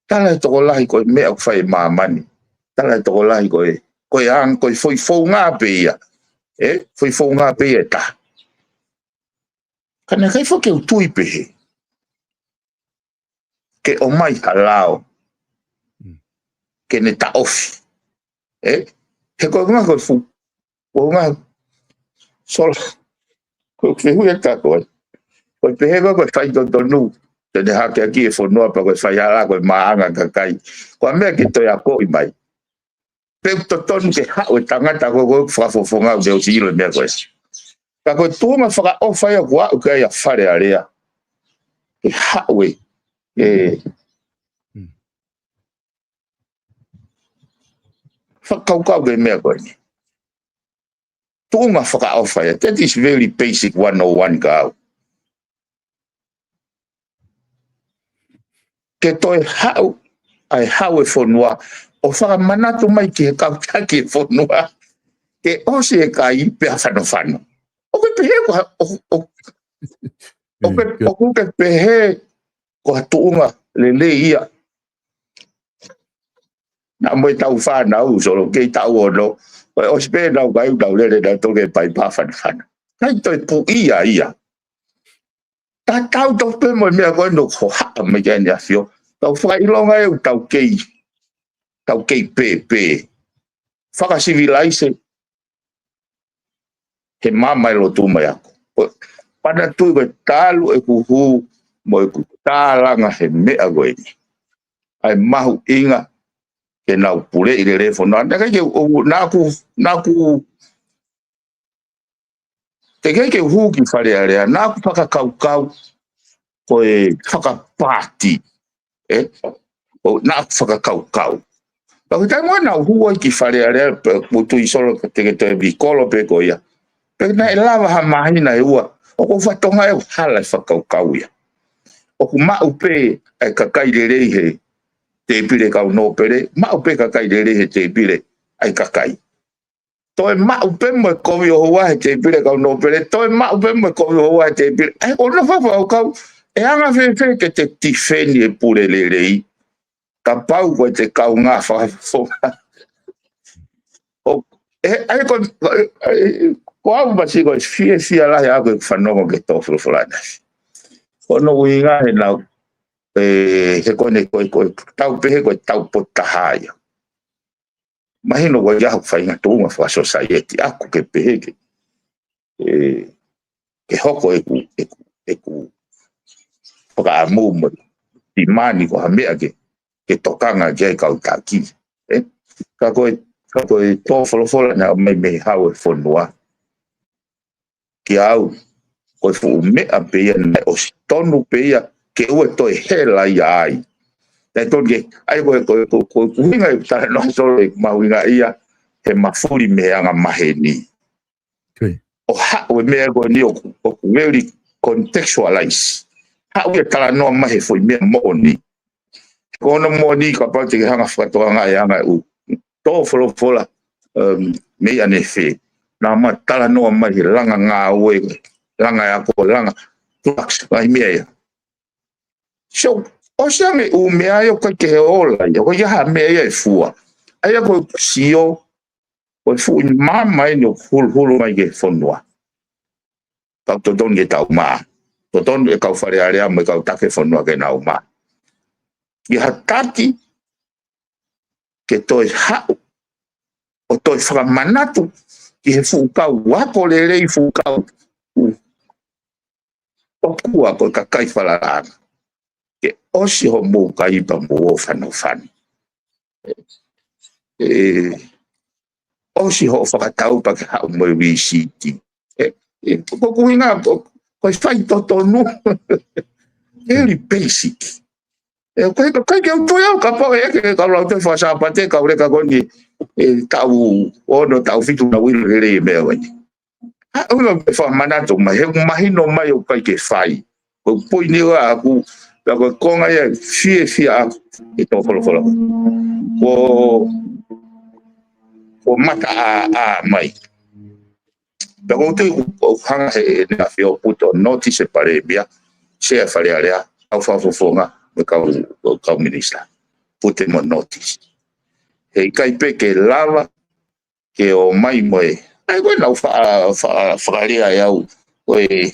Tala e tokolahi ko e meʻa ʻoku fai ʻe māmani. Tala e tokolahi ko e, ko e ang-, ko e foʻi founga pē ia. Ē, foʻi founga pē ia ʻe taha. Ka naʻe ʻikai foki ke u tui pehē ke ʻomai ha lao ke ne taʻofi. Ē? He ko e ngaahi ko e fu-, ko e ngaahi sola, ko e fehuʻi atu ko ē. Ko e pehē ko e faitotonu te ne hakeakiʻi e fonua pea ko e faihala ko e maʻanga kakai. Ko e meʻa ke toe akoʻi mai. Pe ʻoku totonu ke haʻu e tangata ko ē, ko e fakafofonga ʻo ne ʻosi ʻilo e meʻa ko ē. Ka ko e tuʻunga fakaʻofa ia ʻoku aʻu ki ai ʻa Fale Alea. Ke haʻu e, e fakakaukau ki he meʻa ko eni. Tuʻunga fakaʻofa ia. That is very basic one oh one kia au. Ke toe haʻu, ʻa e haʻu e fonua, ʻo fakamanatu mai ki he kau taki e fonua ke ʻosi e kai pea fanofano. ʻOku ke pehē ko ha, ʻo, ʻo, ʻoku ke, ʻoku ke pehē ko ha tuʻunga lelei ia? Naʻa mo e tau fānau, solo kei taʻu ono, ko e ʻosi pē ʻenau kai, ʻenau lele, ʻenau toki pai pea fanafana. ʻIkai toe puʻia ia. Tatau tofu pē mo e meʻa ko ē naʻe hohaʻa mai ki ai ʻEne ʻAfio. Tau fakaʻilonga ē ʻoku tau kei, tau kei pēpē. Fakasivilaise he maama e lotu mai ako. Ko e, pea naʻa tui ko e talu ʻeku hū mo ʻeku tālanga he meʻa ko eni. ʻA e mahuʻinga ke nau puleʻi lelei e fonua. Naʻe ʻikai ke, ʻo, naʻa ku, naʻa ku, teʻeki ke u hū ki Fale Alea, naʻa ku fakakaukau ko e fakapaati. Ē? ʻO, naʻa ku fakakaukau. Ka ko e taimi naʻa ku hū ai ki Fale Alea, pe, ʻoku ou tui solo ka te ke toe vikolo pē ko ia. Pe naʻe lava ha māhina ʻe ua, ʻoku ou fatongia ʻeku hala e fakakaukau ia. ʻOku maʻu pē ʻa e kakai lelei he tēpile kau nōpele, maʻu pē kakai lelei he tēpile ʻa e kakai. Toe maʻu pē mo e kovi ʻo houa he tēpile kau nōpele, toe maʻu pē mo e kovi ʻo houa he tēpile. ʻAi, ʻo na fakakaukau, ʻe anga fēfē ke te tifeni e pule lelei, kapau ko e te kaungā fakafofonga. ʻO, ē, ʻai ko, ē, ē, ko au masi ko e fiefia lahi ʻaʻaku ʻeku fanongo ki he tō folofola ʻa e ʻAfio. Ko hono ʻuhinga he naʻa, ē, he ko eni ko e, ko e tau pehē ko e tau potu taha ia. Mahino ko ia ʻoku faʻahinga tuʻunga fakasosaieti ʻaʻaku ke pehē ke, ē, ke hoko ʻeku, ʻeku, ʻeku fakaʻamu mo e timani ko ha meʻa ke, ke tokanga ki ai kau taki. Ē? Ka ko e, ka ko e tō folofola naʻe ʻomai mei he Hau ʻo e Fonua kia au, ko e fuʻu meʻa pē ia naʻe ʻosi tonu pē ia ke ʻoua toe hela ia ai. Naʻe tonu ke, ʻai ko e, ko e, ko e, ko e ʻuhinga e talanoa solo ʻeku mahuʻingaʻia he mafuli mei he anga maheni. Ko ia. ʻO haʻu e meʻa ko eni ʻoku, ʻoku very contextualize. Haʻu ia talanoa mai he foʻi meʻa moʻoni. Ko hono moʻoni kapau te ke hanga fakatokangaʻi e anga ʻeku tō folofola, um, mei ʻanefē. Naʻa ma talanoa mai he langa ngāue, langa e ako, langa drugs, ngaahi meʻa ia. So, ʻosi ange ʻū meʻa ia ʻoku ʻikai ke he ola ia, ʻoku ʻikai ha meʻa ia ʻe fua. ʻA ia ko e sio, ko e fuʻu maama eni ʻoku huluhulu mai ki he fonua. Kau totonu ke tau mā. Totonu e kau Fale Alea mo e kau taki e fonua ke nau mā. Ki ha taki, ke toe haʻu ʻo toe fakamanatu ki he fuʻu kau ako lelei, fuʻu kau ʻoku ʻa ko e kakai falalaʻanga. Ke ʻosi hoʻomou kai pea mou ō fanofano. ʻE, ʻosi hoʻo fakatau pea ke haʻu mo e lisiti. ʻE, ʻe, ko e ʻuhinga, ko, ko e faitotonu. Very basic. ʻE, ko e, ko e ke u tui au kapau ʻe ʻeke ke kau lau te fakasāpate, kau leka ko eni, ʻe, taʻu ono, taʻu fitu naʻa ku ʻilo lelei e meʻa ko eni. ʻA, ʻoku ou fakamanatu mai, he ʻoku mahino mai ʻoku ʻikai ke fai. Ko e poini ʻaʻaku, pea ko e konga ia ʻe fiefia ʻaʻaku ʻi he tō folofola. Ko, ko mata ʻā, ʻā mai. Pea ko e tui ʻoku, ʻoku hanga he ʻEne ʻAfio ʻo put on notice e palēmia, sea Fale Alea, kau fakafofonga, mo e kau, kau minisitā. Put them on notice. He ʻikai pē ke lava, ke ō mai mo e. ʻAi ko e nau fa-, fa-, fakalea ʻe au. Ko e,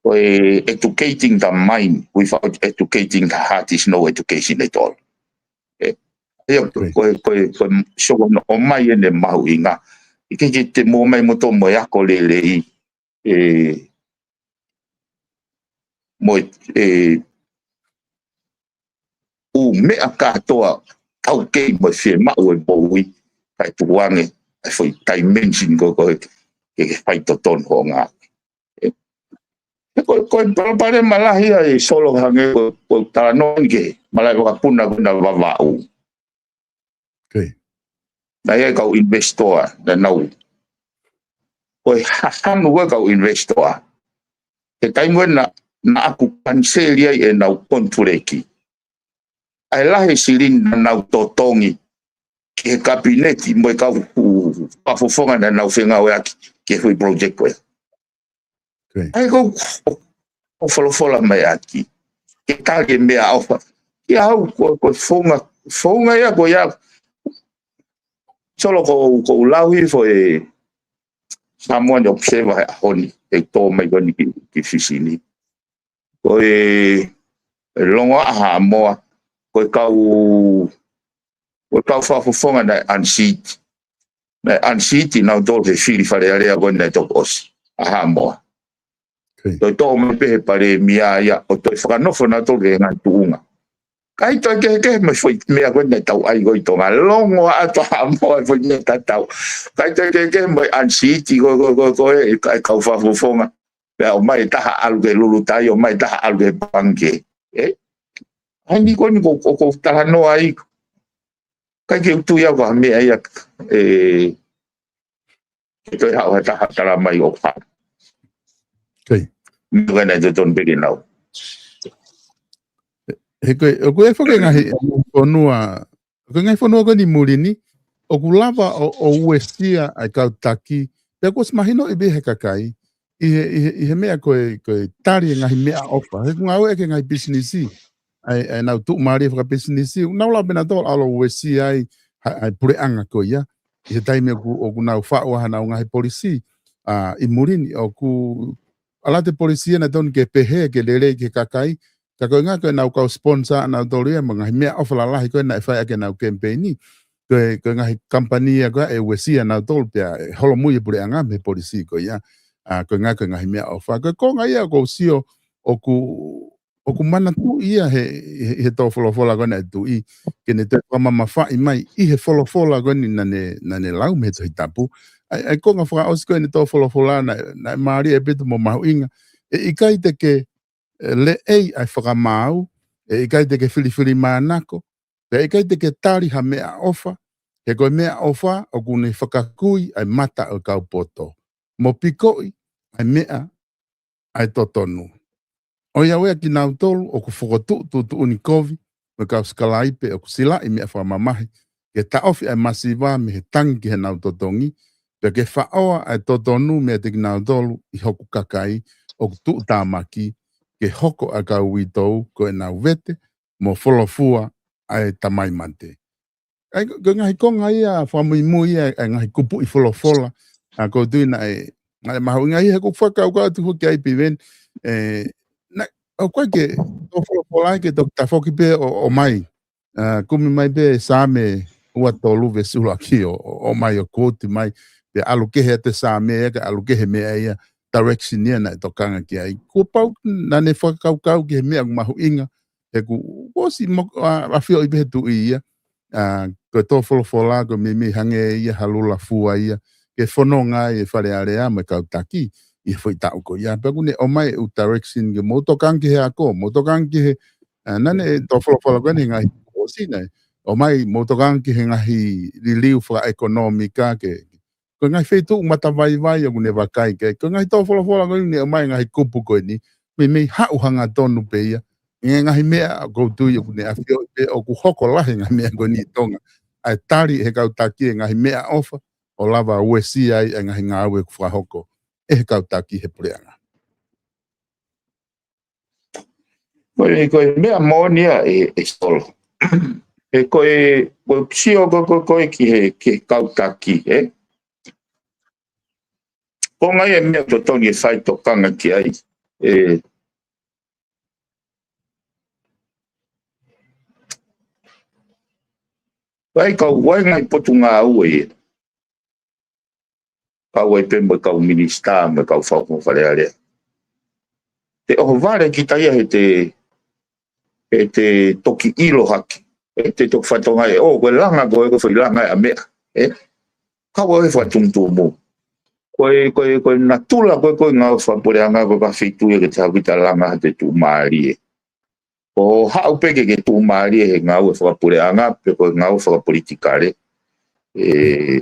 ko e educating the mind without educating the heart is no education at all. ʻE, ia, ko e, ko e, ko e, so ko no ō mai ʻene mahuʻinga. ʻIkai ke te mo mai mo tō mo e ako lelei. ʻE, mo e, ʻū meʻa kātoa taukei mo e fiemaʻu e moʻui, kae tuku ange e foʻi dimension ko, ko e, ke, ke faitotonu hoʻo ngāue. ʻE, ʻe ko, ko e palopalema lahi ia ʻe Solo hangē ko, ko e talanoa ni ki he malaʻe vakapuna ko ena Vavaʻu. Naʻe ʻi ai e kau investor, naʻa nau. Ko e hahanu ko e kau investor. He taimi ko ena, naʻa ku kaniseli ai ʻenau konituleki. ʻA e lahi e silini naʻa nau totongi ki he kapineti mo e kau fakafofonga naʻa nau fengāueʻaki ki he foʻi project ko ē. ʻAi ko, ʻo, ʻo folofola mai ʻaki. Ke tali e meʻaʻofa. Ki au, ko, ko e founga, founga ia, ko ia. Solo ko, ko u lau hifo e Samoan Observer he ʻaho ni, ʻe tō mai ko eni ki, ki Fisi ni. Ko e, e longoaʻa Haʻamoa, ko e kau, ko e kau fakafofonga naʻe unseat. Naʻe unseat nautolu he fili Fale Alea ko ena naʻe toki ʻosi. ʻA Haʻamoa. Toe toʻo mai pē he palēmia ia, ʻo toe fakanofo nautolu he ngaahi tuʻunga. ʻIkai toe kehekehe mo e foʻi meʻa ko ena naʻa tau ʻai ko ē ʻi Tonga. Longoaʻa atu ʻa Haʻamoa e foʻi meʻa tatau. ʻIkai toe kehekehe mo e unseat ko, ko, ko, ko e, e kau fakafofonga. Pea ʻomai e taha ʻalu ki he lulutai, ʻomai e taha ʻalu ki he pangikē. ʻE? ʻAi ni ko eni ko, ko, ko talanoa ai. ʻIkai ke u tui au ko ha meʻa ia, ʻe, ke toe haʻu ha taha tala mai ʻoku hā. Meʻa ko ena ʻe totonu pē ke nau. He ko e, ʻoku ʻi ai foki e ngaahi fonua, ko e ngaahi fonua ko eni muli ni, ʻoku lava ʻo, ʻo uesia ʻa e kau taki, pea kuo ʻosi mahinoʻi pē he kakai, ʻi he, ʻi he, ʻi he meʻa ko e, ko e tali e ngaahi meʻaʻofa. He ʻoku ngāueʻaki e ngaahi pisinisi, ʻa e, ʻa e nau tuʻumālie fakapisinisi, ʻoku nau lava pē nautolu ʻo ʻalu ʻo uesia ai, ʻa e, ʻa e puleʻanga ko ia, ʻi he taimi ʻoku, ʻoku nau faʻu ai hanau ngaahi polisī, ʻa, ʻi muli ni, ʻoku ʻalu atu e polisī ia naʻe totonu ke pehē, ke lelei ki he kakai, ka ko e ʻuhinga ko ʻenau kau sponsor ʻanautolu ia, mo e ngaahi meʻaʻofa lalahi ko ē naʻe fai ʻaki ʻenau kemipeini. Ko e, ko e ngaahi kamipani ia ko ē ʻe uesia nautolu pea ʻe holomui e puleʻanga mei he polisī ko ia. ʻA, ko e ʻuhinga ko e ngaahi meʻaʻofa. Ko e konga ia ʻoku ou sio ʻoku, ʻoku manatuʻi ia he, he, he tō folofola ko ē naʻe tuʻi, ke ne toe fakamamafaʻi mai ʻi he folofola ko eni naʻa ne, naʻa ne lau mei he Tohi Tapu. ʻA e, ʻa e konga fakaʻosi ko eni tō folofola naʻe, naʻe mālie ʻaupito mo mahuʻinga. ʻE ʻikai te ke, ʻe, leʻei ʻa e fakamaau, ʻe ʻikai te ke filifilimānako, pea ʻikai te ke tali ha meʻaʻofa, he ko e meʻaʻofa ʻoku ne fakakui ʻa e mata ʻo e kau poto, mo pikoʻi ʻa e meʻa ʻa e totonu. ʻOiauē ʻa kinautolu ʻoku fokotuʻu tuʻutuʻuni kovi, mo e kau sikalaipe ʻoku silaʻi meʻa fakamamahi, ke taʻofi ʻa e masiva mei he tangi ki heʻenau totongi, pea ke faʻoa ʻa e totonu meiate kinautolu ʻi hoku kakai ʻoku tuʻutāmaki, ke hoko ʻa e kau uitou ko ʻenau vete, mo folofua ʻa e tamai mate. ʻA ia ko e ngaahi konga ia fakamuimui ia ʻa e ngaahi kupuʻi folofola, ʻa ʻoku ou tui naʻe, naʻe mahuʻinga ia he ʻoku ou fakakaukau atu foki ai Piveni, ʻe, naʻe, ʻoku ʻikai ke tō folofola ia ke toki tafoki pē ʻo, ʻomai. ʻa, kumi mai pē Saame ua tolu veesi ʻuluaki ʻo, ʻo, ʻomai ʻo quote mai, pea ʻalu kehe atu e Saame ia, kae ʻalu kehe meʻa ia, direction ia naʻe tokanga ki ai. Kuo pau naʻa ne fakakaukau ki he meʻa ʻoku mahuʻinga, he kuo ʻosi mo-, ʻa, ʻafioʻi pē he tuʻi ia, ʻa, ko e tō folofola, ko e meimei hangē ia ha lula fua ia, ke fononga ai e Fale Alea mo e kau taki, ʻi he foʻi taʻu ko ia. Pea kuo ne ʻomai e ʻū direction ke mou tokanga ki he ako, mou tokanga ki he, ʻa, naʻa ne tō folofola ko eni he ngaahi ʻosi naʻe ʻomai, mou tokanga ki he ngaahi liliu fakaʻekonōmika ke, ko e ngaahi feituʻu matavaivai ʻoku ne vakai ki ai, ko e ngaahi tō folofola ko eni ʻomai ngaahi kupu ko eni, meimei haʻu hangatonu pē ia, ʻi he ngaahi meʻa ʻoku ou tui ʻoku ne ʻafioʻi pē ʻoku hoko lahi e ngaahi meʻa ko eni ʻi Tonga. ʻA e tali he kau taki e ngaahi meʻaʻofa, ʻo lava uesia ai e ngaahi ngāue ʻoku fakahoko ʻe he kau taki he puleʻanga. Ko e, ko e meʻa moʻoni ia ē, ē Solo. ʻE ko e, ko e sio ko, ko, ko e ki he, ki he kau taki, ē? Ko e ngaahi meʻa totonu ke fai tokanga ki ai, ē. Vai kau, vai ngaahi potungāue ia. Kau ai pē mo e kau minisitā, mo e kau fakafofonga Fale Alea. Te ʻohovale kita ia he te, he te toki ʻilo hake. He te toki fatonga ē, ʻo, ko e langa, ko e, ko e foʻi langa ʻa e meʻa. Ē? Kau ai fakatuʻutuʻu mo. Ko e, ko e, ko e natula, ko e, ko e ngāue fakapuleʻanga, ko e ka fitu ia ke te haʻu kita langa ha te tuʻumālie. ʻO haʻu pē ke, ke tuʻumālie he ngāue fakapuleʻanga, pe ko e ngāue fakapolitikale. ʻE,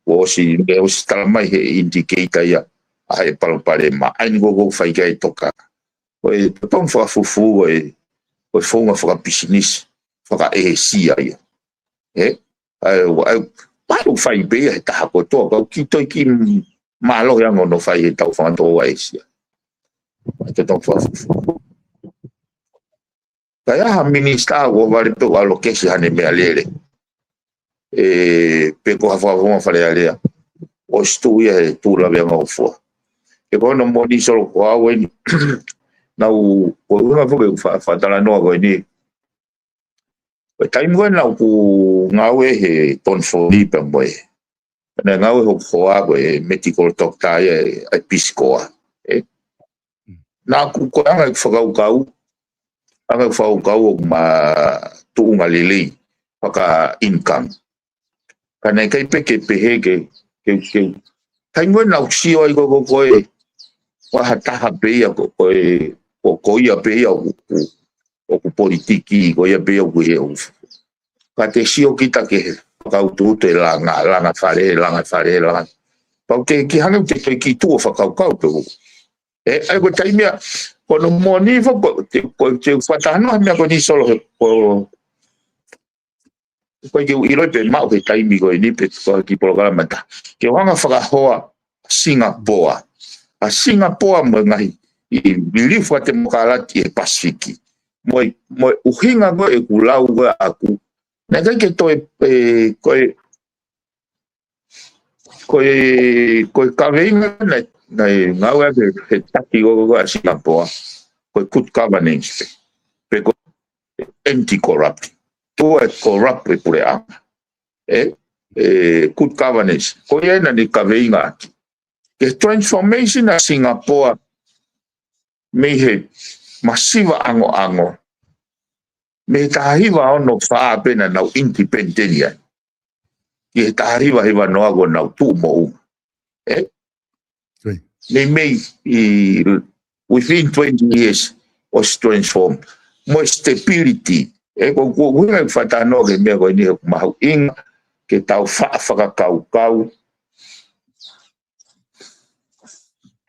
kuo ʻosi, ʻe ʻosi tala mai he indicator ia, ʻa e palopalema. ʻA eni ko, ko fai ki ai e tokanga. Ko e totonu fakafufū, ko e, ko e founga fakapisinisi, fakaʻēsia ia. Ē? ʻA e, ʻa e, ʻa e, ʻa e, fai pē ia he taha kotoa, kau ki toi ki mālohi ange hono fai he tau fanga tō ʻa ʻĒsia. Te tau fakafufu. Ka ʻi ai ha minisitā ʻohovale pē ʻo alokesi haʻane meʻalele. Ē, pe ko ha fakafofonga Fale Alea. ʻOsi tuʻu ia he tuʻu laveangofua. Ē ko hono moʻoni Solo ko au eni. Naʻa ku, ko e ʻuhinga foki ʻeku fa-, fakatalanoa ko eni. Ko e taimi ko ē naʻa ku ngāue he Tonfoni pea mo e. Naʻe ngāue hoku hoa ko e medical doctor ia ʻa e Peace Corps. Ē. Naʻa ku ko e anga ʻeku fakakaukau, anga ʻeku fakakaukau ʻoku ma tuʻunga lelei, faka-income. Ka naʻe ʻikai pē ke pehē ke, ke, ke, taimi ko ē naʻa ku sio ai ko, ko, ko e, ko ha taha pē ia, ko, ko e, ko, ko ia pē ia ʻoku, ʻoku, ʻoku politiki, ko ia pē ia ʻoku ʻi he ʻofa. Ka te sio kita ki he fakautuutu e langa, langa fale, langa fale, langa. Pau te, ke hangē te, te ki tuʻu ʻo fakakaukau pē ʻoku. Ē, ʻa ia ko e taimi ia, ko hono moʻoni foki, ko, te, ko, te u fakatahanoa ha meʻa ko eni Solo he, ko, ko e ke u ʻilo pē maʻu he taimi ko eni pe ko e kiʻi polokalama ʻe taha. Ke u hanga fakahoa Singapoa. ʻA Singapoa mo e ngaahi, ʻi liliu fakatemokalati he Pasifiki. Mo e, mo e ʻuhinga ko ē ʻeku lau ko ē ʻaʻaku. Naʻe ʻikai ke toe, ē, ko e, ko e, ko e kaveinga naʻe, naʻe ngāueʻaki he taki ko, ko, ko ʻa Singapoa. Ko e good governance pē. Pe ko e anti-corrupt. Tuʻu ʻa e corrupt e puleʻanga. Ē, ē, good governance. Ko ia naʻa ne kaveinga ʻaki. Ke transformation ʻa Singapoa mei he masiva ʻangoʻango. Mei he taha hiva ono fā pē naʻa nau independent ai. Ki he taha hiva hiva noa kuo nau tuʻu moʻunga. Ē? Meimei ʻi within twenty years ʻosi transform. Mo e stability. Ē, ko, ko, ko e ʻuhinga ʻeku fakatalanoa ki he meʻa ko eni he ʻoku mahuʻinga ke tau fa-, fakakaukau.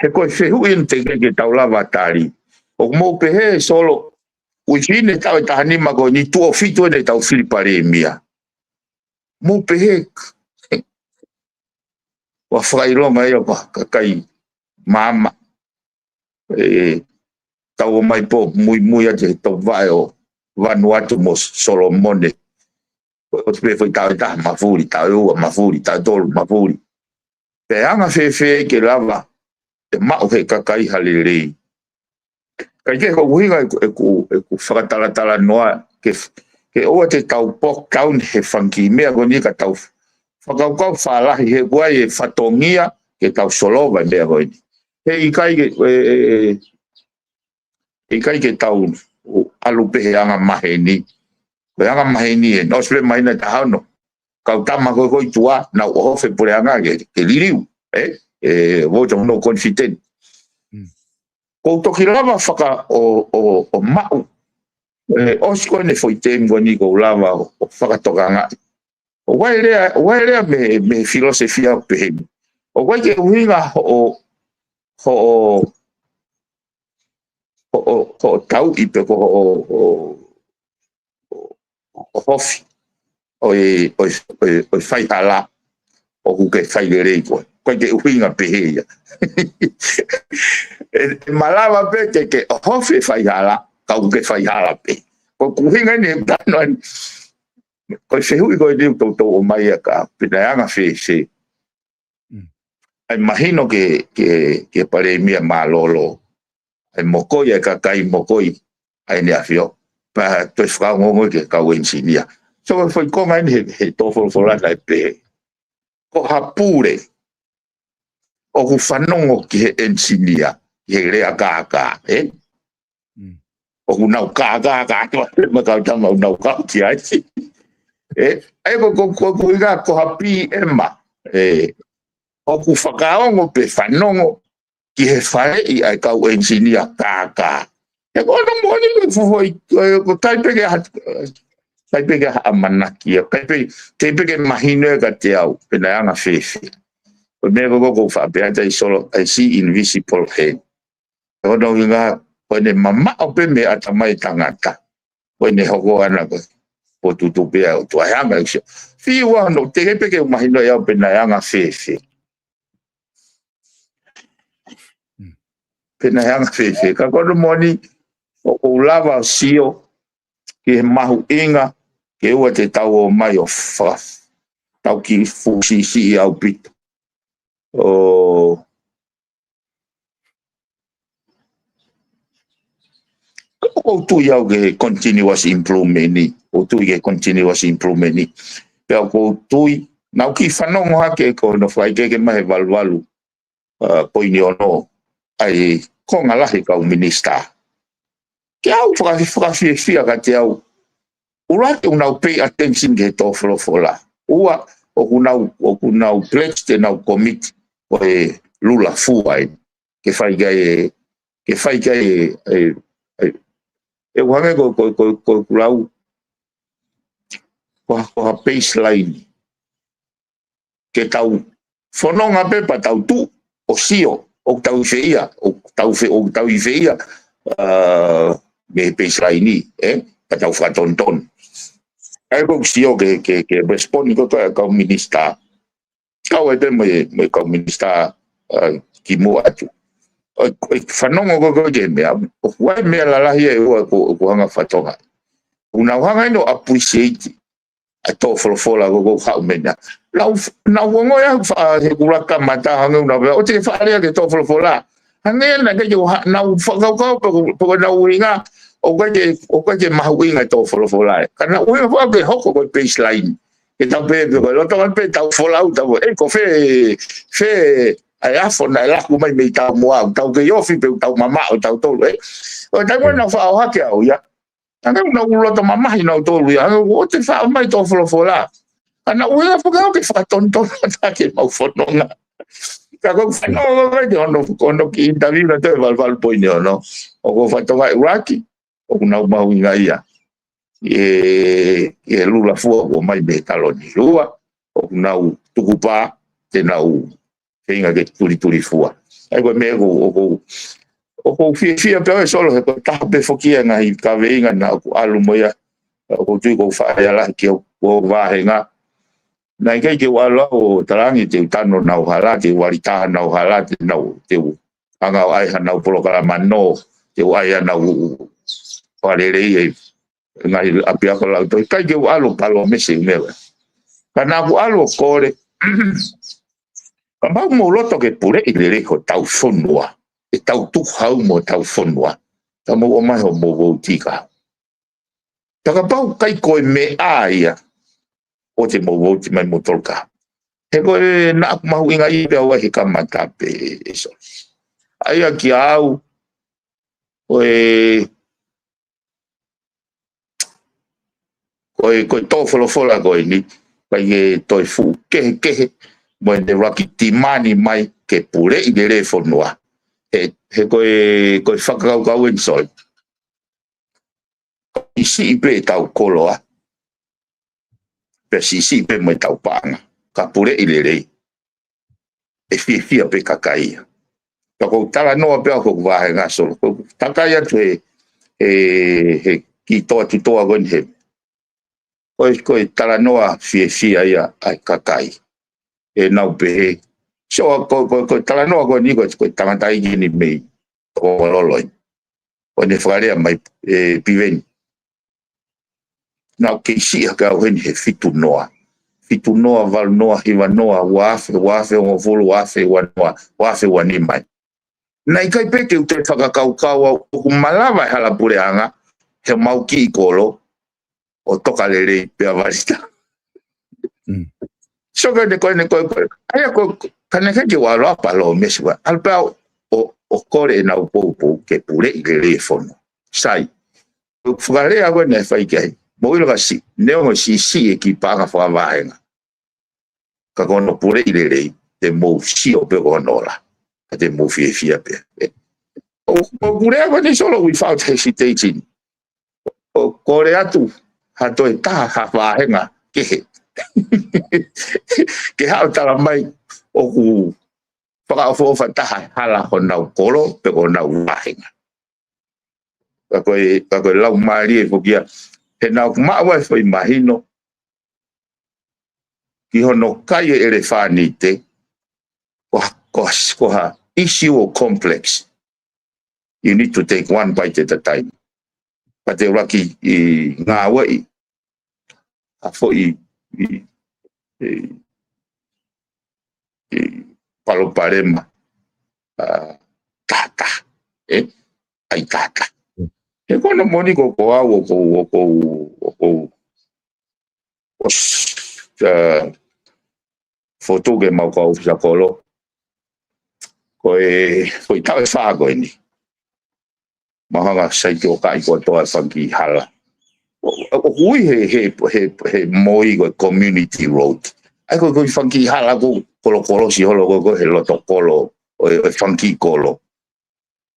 He ko e fehuʻi eni te ke, ke tau lava tali. ʻOku mou pehē Solo, within e taʻu ʻe taha nima ko eni tuʻo fitu eni tau fili palēmia. Mou pehē, ʻoua fakaʻilonga ia ʻo ka, kakai maama. Ē, tau ō mai pō, muimui atu he tau vaʻe ʻo Vanuatu mo Solomone. ʻOsi pē foʻi taʻu ʻe taha mafuli, taʻu ʻe ua mafuli, taʻu ʻe tolu mafuli. Pe anga fēfē ke lava, ʻe maʻu he kakai ha lelei. Kae kehe ko e ʻuhinga ʻeku, ʻeku, ʻeku fakatalatalanoa ke f-, ke ʻoua te tau bog down he fanga kiʻi meʻa ko eni ka tau fakakaukau fālahi he ʻoku ʻi ai e fatongia ke tau solova e meʻa ko eni. He ʻikai ke, ʻe, ʻe, ʻe, ʻikai ke tau ʻalu pē he anga maheni. Ko e anga maheni ē, ʻosi pē māhina ʻe taha ono. Kau tama ko ē ko ē ʻi tuʻa, nau ʻohofi e puleʻanga ke, ke liliu, ē? ʻE, vote of no confidence. Mm. Ko u toki lava faka ʻo, ʻo, ʻo maʻu. ʻE, ʻosi ko eni e foʻi temi ko eni ko u lava ʻo, ʻo fakatokangaʻi. ʻOku ʻi ai e lea, ʻoku ʻi ai e lea mei, mei he filōsefi ʻoku pehē ni. ʻOku ʻikai ke ʻuhinga hoʻo, hoʻo, hoʻo, hoʻo tauʻi pe ko hoʻo, hoʻo, hoʻo ʻohofi ʻo e, ʻo e, ʻo e, ʻo e faihala ʻoku ke fai lelei koe. ʻOku ʻikai ke ʻuhinga pehē ia. ʻE, ʻe malava pē ke, ke ʻohofi e faihala, ka ʻoku ke faihala pē. Ko ʻeku ʻuhinga eni he tano eni. Ko e fehuʻi ko eni ʻoku toutou ʻomai ia ka, pe naʻe anga fēfē. Mm. ʻAi mahino ke, ke, ke Palēmia mālōlō. ʻAi mokoi, ʻai kakai mokoi, ʻai ʻEne ʻAfio. Pea toe fakaongoongo ki he kau ʻenisinia. So, ko e foʻi konga eni he, he tō folofola naʻe pehē. Ko ha pule ʻoku fanongo ki he ʻenisinia, ki he lea kākā, ē? Mm. ʻOku nau kākā, kākā, ma kau tama, ʻoku nau kau ki ai. Ē, ʻa ia ko, ko, ko, ko ʻuhinga ko ha P M, ē, ʻoku fakaongo pe fanongo ki he faleʻi ʻa e kau ʻenisinia kākā. He ko hono moʻoni ko e fuʻu foʻi, ko, ko e ʻikai pē ke ha, ʻikai pē ke ha ʻamanaki, ʻikai pē, ʻikai pē ke mahino ia kiate au, pe naʻe anga fēfē. Ko e meʻa ko ē ʻoku ou faʻa pehē atu ai Solo, I see invisible hand. Ko hono ʻuhinga, ko ʻene mamaʻo pē mei he ʻatamai ʻo e tangata. Ko ʻene hoko ʻana ko e potutupe ʻa e ʻOtua he anga ʻo e sio. Fiu ʻa hono, teʻeki pē ke u mahinoʻi au pe naʻe anga fēfē. Mm. Pe naʻe anga fēfē. Ka ko hono moʻoni, ʻoku ou lava ʻo sio ki he mahuʻinga, ke ʻoua te tau ō mai ʻo fa-, tau kiʻi fuʻu siʻisiʻi ʻaupito. ʻO, ʻoku ou tui au ki he continuous improvement ni, ʻoku ou tui ki he continuous improvement ni. Pea ʻoku ou tui, naʻa ku kiʻi fanongo hake ko hono fakaʻekeʻeke mai he valuvalu, ʻa, poini ono, ʻa e konga lahi e kau minisitā. Ke u faka-, fakafiefia kiate au. ʻUluaki ʻoku nau pay attention ki he tō folofola. Ua, ʻoku nau, ʻoku nau pledge te nau commit ko e lula fua ē. Ke fai ki ai e, ke fai ki ai e, e, e, ʻe ʻuhinga ko, ko, ko, ko ʻeku lau, ko, ko ha baseline. Ke tau fononga pē pea tau tuʻu ʻo sio, ʻoku tau ʻi fē ia, ʻoku tau fē, ʻoku tau ʻi fē ia, ʻa, mei he baseline ni, ē, pea tau fakatonutonu. ʻA ia ko ʻeku sio ke, ke, ke respond ko e kau minisitā. Kau ai pē mo e, mo e kau minisitā, ʻa, kimuʻa atu. ʻO, ʻo fanongo ko ē ki he meʻa, ʻoku ʻi ai e meʻa lalahi ʻe ua ʻoku, ʻoku hanga ʻo fakatokangaʻi. ʻOku nau hanga ʻo appreciate ʻa e tō folofola ko ē ʻoku haʻu mei ai. Nau, nau ongoʻi ʻa e fa-, he ʻuluaki kamata hangē ʻoku nau pehē, ʻoua te ke faʻa lea ki he tō folofola. Hangē naʻe ʻikai ke u ha-, nau fakakaukau pe ko, pe ko ʻenau ʻuhinga, ʻoku ʻikai ke, ʻoku ʻikai ke mahuʻinga e tō folofola ē. Ka nau ʻuhinga foki ke hoko ko e baseline. Ke tau pehē, pe ko e loto mai pē tau folau, tau, ē, ko fē, fē ʻa e afo naʻe laku mai mei taumuʻa, tau kei ofi pē tau mamaʻo tautolu, ē. ʻO taimi ʻoku nau faʻa ʻohake au ia. Hangē ʻoku nau loto mamahi nautolu ia, hangē ʻoku ʻoua te faʻa ʻomai tō folofola. Ka nau ʻuhinga foki au ke fakatonutonu atu ke mau fononga. Ka ko e fanongo ko ē ki hono, hono kiʻi interview naʻe toe valuvalu poini ono. ʻOku ou fakatokangaʻi ʻuluaki, ʻoku nau mahuʻinga ia. ʻI he, ʻi he lula fua ʻoku ʻomai mei he taloni. Ua, ʻoku nau tukupā, te nau feinga ke tulituli fua. ʻA ia ko e meʻa ʻoku, ʻoku, ʻoku ou fiefia pē au ʻe Solo he ko e taha pē foki ia e ngaahi kaveinga naʻa ku ʻalu mo ia. ʻOku ou tui ʻoku ou faʻa ʻai lahi ki hoku vāhenga. Naʻe ʻikai ke u ʻalu au ʻo talaange te u tano honau hala, te u ʻalu ʻo tano honau hala, te nau, te u hanga ʻo ʻai haʻanau polokalama nō, te u ʻai haʻanau fakalelei e ngaahi ʻapiako lautohi, ʻikai ke u ʻalu ʻo palōmesi e meʻa. Ka naʻa ku ʻalu ʻo kole, kapau ʻoku mou loto ke puleʻi lelei hotau fonua, ʻetau tukuhau mo hotau fonua, ka mou ʻomai hoʻomou vouti ka. Pea kapau ʻoku ʻikai ko e meʻa ia, ʻoua te mou vouti mai moutolu ka. He ko e naʻa ku mahuʻingaʻia pē au ai he kamata pē ʻe Solo. ʻA ia kiate au, ko e, ko e, ko e tō folofola ko eni, ʻikai ke toe fuʻu kehekehe, mo ʻene laki timani mai ke puleʻi lelei fonua. He, he ko e, ko e fakakaukau ʻeni Solo. Siʻisiʻi pē ʻetau koloa, pea siʻisiʻi pē mo ʻetau paʻanga, ka puleʻi lelei, ʻe fiefia pē kakai ia. Pea ko u talanoa pē au ko u vahenga Solo, ko u takai atu he, he, he kiʻi toa tutoa ko eni he. Ko e, ko e talanoa fiefia ia ʻa e kakai. ʻE nau pehē. So, ko, ko, ko e talanoa ko eni ko, ko e tangataʻeiki eni mei Tokololo eni. Ko ʻene fakalea mai, ʻe Piveni. Naʻa ku kei siʻi hake au heni he fitu noa. Fitu noa, valu noa, hiva noa, ua afe, ua afe hongofulu, ua afe ua noa, ua afe ua nima. Naʻe ʻikai pē ke u toe fakakaukau au ʻoku malava e hala puleʻanga, he mau kiʻi kolo, ʻo toka lelei pea valita. Mm. So ko ʻene ko ʻene ko ʻene ko ʻene. ʻA ia ko, ka naʻe ʻikai ke u ʻalu au pea lo mesi ua. ʻAlu pē au ʻo, ʻo kole ʻenau poupou ke puleʻi lelei e fono. Sai. Ko e fakalea ko ʻene fai ki ai. Mou ʻilo ka siʻi, neongo siʻisiʻi e kiʻi paʻanga fakavahenga. Ka ko hono puleʻi lelei, te mou sio pē ko hono ola. Ka te mou fiefia pē. ʻE. ʻO, ʻoku ou lea ko eni Solo without hesitation. ʻO kole atu, ha toe taha ha vahenga kehe. Ke haʻu ʻo tala mai ʻoku fakaʻofoʻofa taha e hala honau kolo, pe ko honau vahenga. Ka ko e, ka ko e lau mālie foki ia, he naʻa ku maʻu ai e foʻi mahino, ki hono kai e ʻelefānite, ko ha, ko ha, ko ha issue ʻoku complex. You need to take one bite at a time. Ka te u laki ʻi ngāueʻi ha foʻi, ʻi, ʻi, ʻi palopalema, ʻa, taha taha, ʻe? ʻAi taha taha. He ko hono moʻoni ko, ko au, ʻoku ou, ʻoku ou, ʻoku ou, ʻosi, ʻa, fotu ke mau kau ʻōfisa kolo. Ko e, ko e taʻu ʻe fā ko eni. Mau hanga ʻo saiʻia ʻo kai kotoa e fanga kiʻi hala. ʻO, ʻo, ʻoku ui he, he, he, he moʻui ko e community road. ʻAi ko e, ko e fanga kiʻi hala ko, kolokolosi holo ko, ko e he loto kolo, ʻo e, ʻo e fanga kiʻi kolo.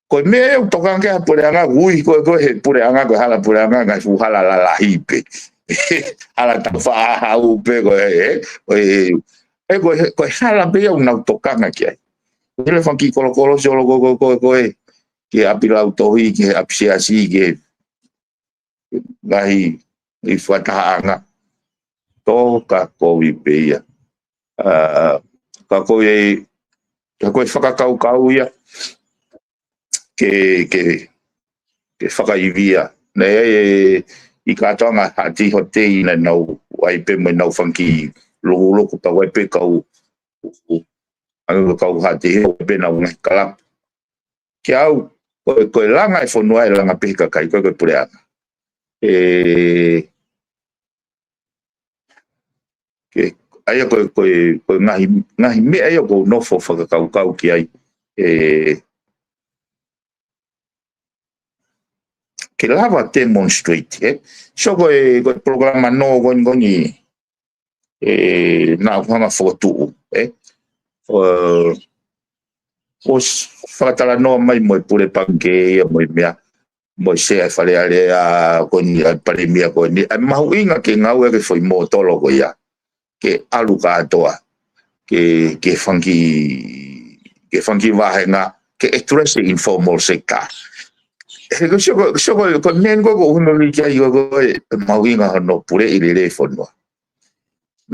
Ko e meʻa ia ʻoku tokanga ki ai ha puleʻanga, ʻoku ui ko e, ko e he puleʻanga, ko e hala puleʻanga, ngaahi fuʻu hala lalahi pē. Hala tau faʻahau pē, ko e, ʻe, ko e, ʻe, ko e, ko e hala pē ia ʻoku nau tokanga ki ai. Ko e he fanga kiʻi kolokolosi holo ko, ko, ko, ko e, ki he ʻapi lautohi, ki he ʻapi siasi, ki he ngaahi, ʻi fakatahaʻanga. Tō ka kovi pē ia. ʻA, ka ko e, ka ko e fakakaukau ia, ke, ke, ke fakaivia. Naʻe ʻi ai e, ʻi Katoanga Haʻati Hotei naʻa nau ʻai pē mo ʻenau fanga kiʻi lokuloku pea ʻai pē kau, ʻa e kau Haʻati Hotei pē ʻenau ngaahi kalapu. Kiate au, ko e, ko e langa e fonua ʻe langa pē he kakai, ʻikai ko e puleʻanga. ʻE, ke, ʻa ia ko e, ko e, ko e ngaahi, ngaahi meʻa ia ʻoku ou nofo fakakaukau ki ai. ʻE, ke lava demonstrate, ʻe? So ko e, ko e polokalama nō ko eni, ko eni, ʻe, naʻa ku hanga ʻo fokotuʻu, ʻe? ʻO, ʻosi fakatalanoa mai mo e pule pangikē ia mo e meʻa, mo e sea e Fale Alea ko eni, ʻa e palēmia ko eni, ʻa e mahuʻinga ke ngāueʻaki e foʻi mōtolo ko ia, ke ʻalu kātoa, ke, ke fanga kiʻi, ke fanga kiʻi vahenga, ke address e informal sector. He ko e sio ko, sio ko, ko e meʻa ko, ko hono liki ai ko, ko e mahuʻinga hono puleʻi lelei e fonua.